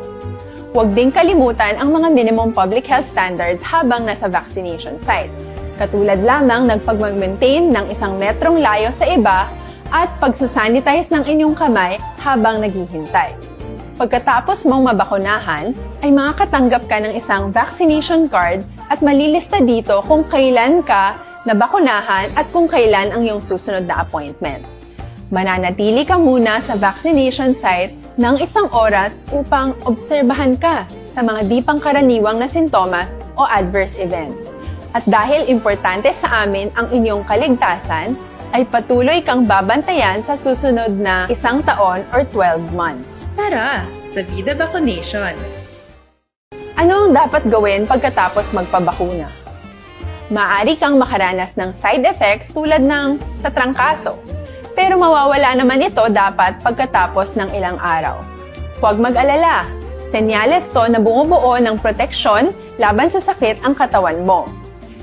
Huwag ding kalimutan ang mga minimum public health standards habang nasa vaccination site, katulad lamang ng pagmag-maintain ng isang metrong layo sa iba at pagsasanitize ng inyong kamay habang naghihintay. Pagkatapos mong mabakunahan, ay makakatanggap ka ng isang vaccination card at malilista dito kung kailan ka nabakunahan at kung kailan ang iyong susunod na appointment. Mananatili ka muna sa vaccination site ng isang oras upang obserbahan ka sa mga di pangkaraniwang na sintomas o adverse events. At dahil importante sa amin ang inyong kaligtasan, ay patuloy kang babantayan sa susunod na isang taon or twelve months. Tara sa Vida Vaccination! Ano ang dapat gawin pagkatapos magpabakuna? Maaari kang makaranas ng side effects tulad ng sa trangkaso, pero mawawala naman ito dapat pagkatapos ng ilang araw. Huwag mag-alala, senyales to na bumubuo ng proteksyon laban sa sakit ang katawan mo.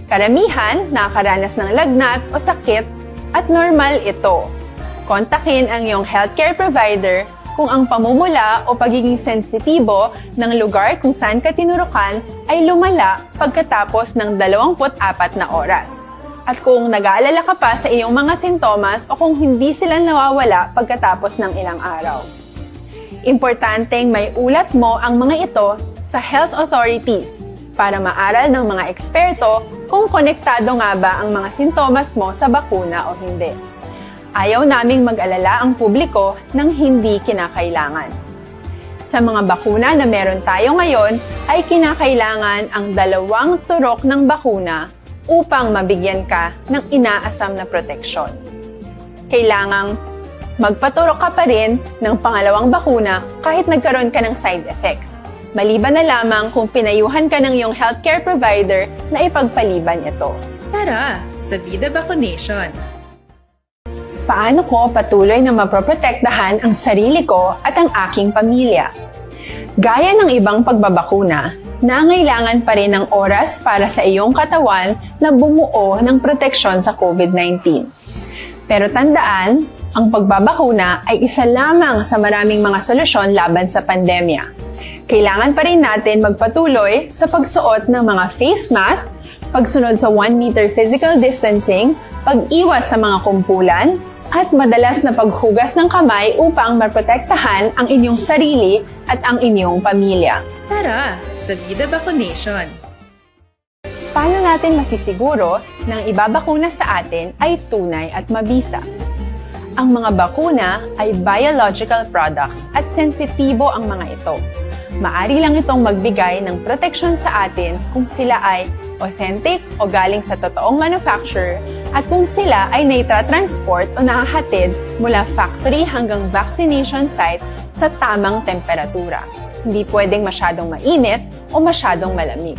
Karamihan nakakaranas ng lagnat o sakit at normal ito. Kontakin ang iyong healthcare provider kung ang pamumula o pagiging sensitibo ng lugar kung saan ka tinurukan ay lumala pagkatapos ng dalawampu't apat na oras. At kung nag-aalala ka pa sa iyong mga sintomas o kung hindi sila nawawala pagkatapos ng ilang araw. Importanteng may ulat mo ang mga ito sa health authorities para maaral ng mga eksperto kung konektado nga ba ang mga sintomas mo sa bakuna o hindi. Ayaw naming mag-alala ang publiko ng hindi kinakailangan. Sa mga bakuna na meron tayo ngayon, ay kinakailangan ang dalawang turok ng bakuna upang mabigyan ka ng inaasam na proteksyon. Kailangang magpaturok ka pa rin ng pangalawang bakuna kahit nagkaroon ka ng side effects, maliban na lamang kung pinayuhan ka ng iyong healthcare provider na ipagpaliban ito. Tara sa Vida Vaccination! Paano ko patuloy na mapoprotektahan ang sarili ko at ang aking pamilya? Gaya ng ibang pagbabakuna, nangailangan pa rin ng oras para sa iyong katawan na bumuo ng proteksyon sa COVID nineteen. Pero tandaan, ang pagbabakuna ay isa lamang sa maraming mga solusyon laban sa pandemya. Kailangan pa rin natin magpatuloy sa pagsuot ng mga face mask, pagsunod sa one meter physical distancing, pag-iwas sa mga kumpulan, at madalas na paghugas ng kamay upang maprotektahan ang inyong sarili at ang inyong pamilya. Tara sa Vida Vaccination! Paano natin masisiguro na ang ibabakuna sa atin ay tunay at mabisa? Ang mga bakuna ay biological products at sensitibo ang mga ito. Maari lang itong magbigay ng proteksyon sa atin kung sila ay authentic o galing sa totoong manufacturer at kung sila ay naitra-transport o nahahatid mula factory hanggang vaccination site sa tamang temperatura. Hindi pwedeng masyadong mainit o masyadong malamig.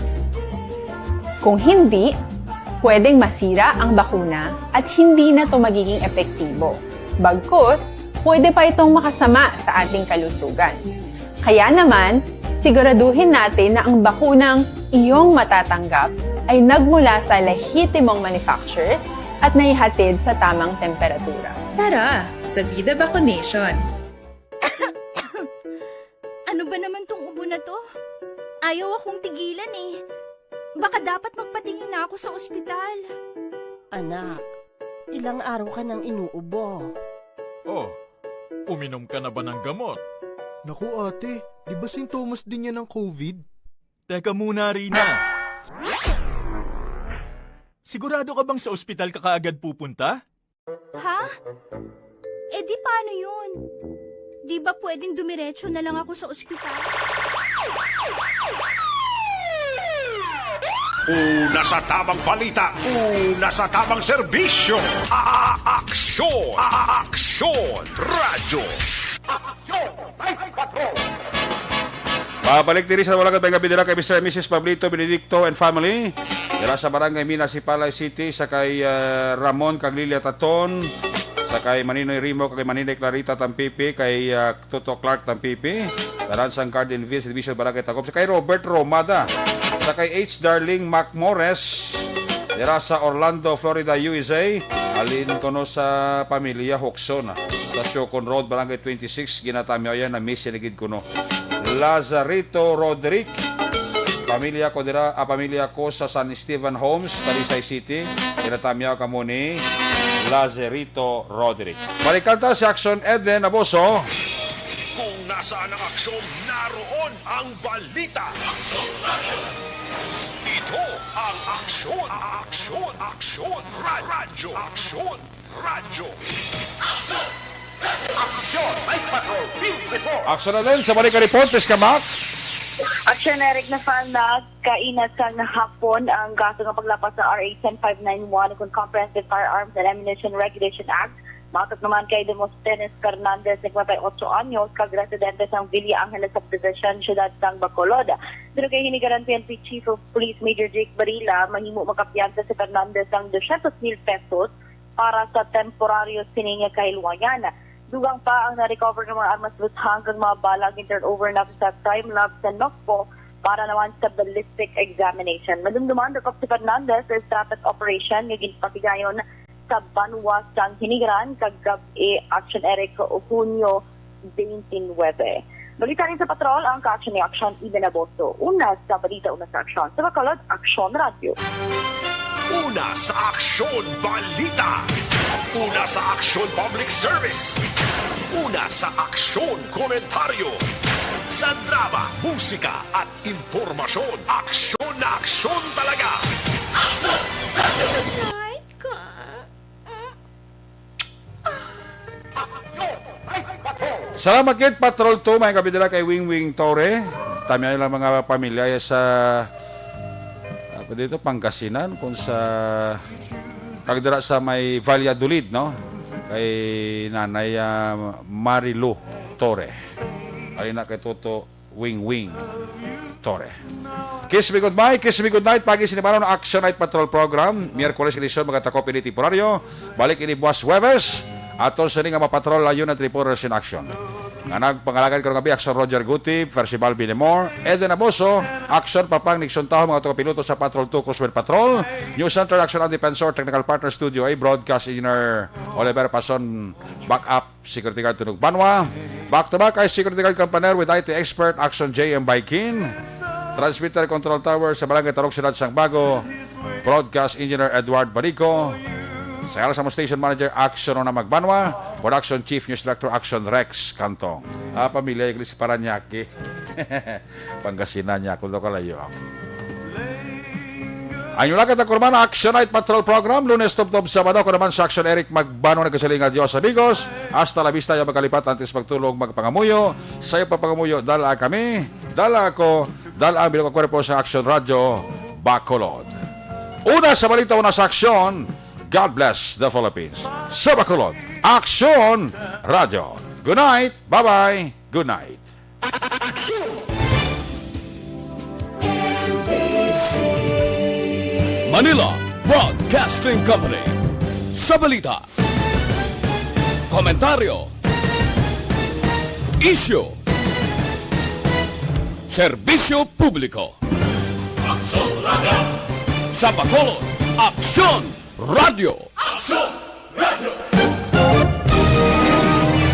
Kung hindi, pwedeng masira ang bakuna at hindi na ito magiging epektibo. Bagkus, pwede pa itong makasama sa ating kalusugan. Kaya naman, siguraduhin natin na ang bakunang iyong matatanggap ay nagmula sa lehitimong manufacturers at naihatid sa tamang temperatura. Tara sa Vida Vaccination! Ano ba naman tong ubo na to? Ayaw akong tigilan eh. Baka dapat magpatingin na ako sa ospital. Anak, ilang araw ka nang inuubo. Oh, uminom ka na ba ng gamot? Naku, ate, di ba sintomas din yan ng COVID? Teka muna, Rina. Sigurado ka bang sa ospital ka kaagad pupunta? Ha? Eh di paano yun? Di ba pwedeng dumiretso na lang ako sa ospital? Una sa tamang balita, una sa tamang serbisyo. A-, aksyon! A-, aksyon! Radyo! Aksyon! Ay, patron! Mabalik diri sa Wala Ka Bay Gabi nila kay Mister and Missus Pablito Benedicto and family. Dira sa Barangay Mina, Sipalay City, sa kay, ah, Ramon kag Lilia Taton. Sa kay Maninoy Rimo, kay Maninoy Clarita Tampipi, kay, ah, Toto Clark Tampipi, tanan sang Garden View Subdivision, Barangay Tagum. Sa kay Robert Romada. Sa kay H Darling Macmores, dira sa Orlando, Florida, U S A. Halin kuno sa pamilya Hoxon, sa Siocon Road, Barangay twenty-six, ginatamyaw yan, na-miss yan gid kuno. Lazarito Roderick. Pamilya ko dira, ah, pamilya ko sa San Esteban Homes, Talisay City. Ginatamyaw kamo ni Lazarito Roderick. Balikan ta si Action Eden Aboso. Kung nasaan ang aksyon, naroon ang balita. Ito ang Aksyon, Aksyon, Aksyon, Ra- Radyo, Aksyon, Radyo. Aksyon! Night Patrol Field Report! Action na din sa balik report, Miss Kamak. Action, Eric. Na-file na kaina sang hapon ang kaso nga paglapas sa R A ten five nine one, kung Comprehensive Firearms and Ammunition Regulation Act. Matot naman kay Demosthenes Fernandez, cincuenta y ocho anyos, kag residente sang Villa Angeles Subdivision, siyudad sang Bacolod. Pero kay Hinigaran P N P Chief of Police Major Jake Barila, mahimo makapiyansa si Fernandez sang doscientos mil pesos para sa temporaryo sining kahilwayan. Dugang pa ang na-recover nga mga armas, buthang kag mga bala, gin-turnover na sa crime lab sa NOFPO para naman sa ballistic examination. Madumduman, dakop si Fernandez sa strategic operation nga ginpatigayon sa banwa sang Hinigaran kag gab-i, Action Eric, Hunyo twenty-nine. Balita rin sa patrol ang ka-action ni Action Eden Aboso. Una sa balita, una sa aksyon. Sa Bacolod, Aksyon Radyo. Una sa aksyon, balita. Una sa aksyon, public service. Una sa aksyon, komentaryo. Sa drama, musika, at impormasyon, aksyon na aksyon talaga. Aksyon! Ay, ka... Salamat gid, Patrol two, may kabidala kay Wing Wing Torre. Tamyaw lang mga pamilya sa, ah, dito, Pangasinan, kung sa, kag dira sa may Valladolid, no? Kay Nanay, ah, Marilu Torre. Alina kay Toto Wing Wing Torre. Kiss me goodbye, kiss me good night. Pagi sini baron Action Night Patrol Program. Miyerkules edisyon, magatakop ini temporaryo. Balik ini buwas Huwebes. Aton sini nga mapatrol, layon at reporters in action. Nga nagpangalagad karong gabi, Action Roger Guti, Percival Binemor, Eden Aboso, Action Papang Nixon Taho, mga taga-piloto sa Patrol two Coast Guard Patrol, News Center Action and Defensor, Technical Partner Studio A, Broadcast Engineer Oliver Pason, Backup Security Guard Tunog Banwa. Back to back ay Security Guard Campaner with I T expert Action J M Baikin. Transmitter Control Tower sa Barangay Tarok, Siyudad sang Bago. Broadcast Engineer Edward Balico. Sa Alsamo Station Manager Action Rona Magbanwa. Production Chief News Director Action Rex Cantong. Ah, pamilya, Iglesia Paranaque. Pangasinan niya, kung daw kalayo ako. Ang inyong lakat na kurman, Action Night Patrol Program, Lunes tubtob Sabado. Ako naman sa Action Eric Magbano, nagkasiling nga Dios, amigos. Hasta la vista, yung magkalipat, antes magtulog, magpangamuyo. Sa iyo papangamuyo, dala kami, dala ako, dala ang bilog kwerpo sa Action Radyo, Bacolod. Una sa balita, una sa aksyon, God bless the Philippines. Sa Bacolod, Action Radyo. Good night, bye-bye, good night. Manila Broadcasting Company. Sa balita, komentaryo, isyu, serbisyo publiko. Aksyon Radyo. Sa Bacolod, Aksyon Radyo. Aksyon!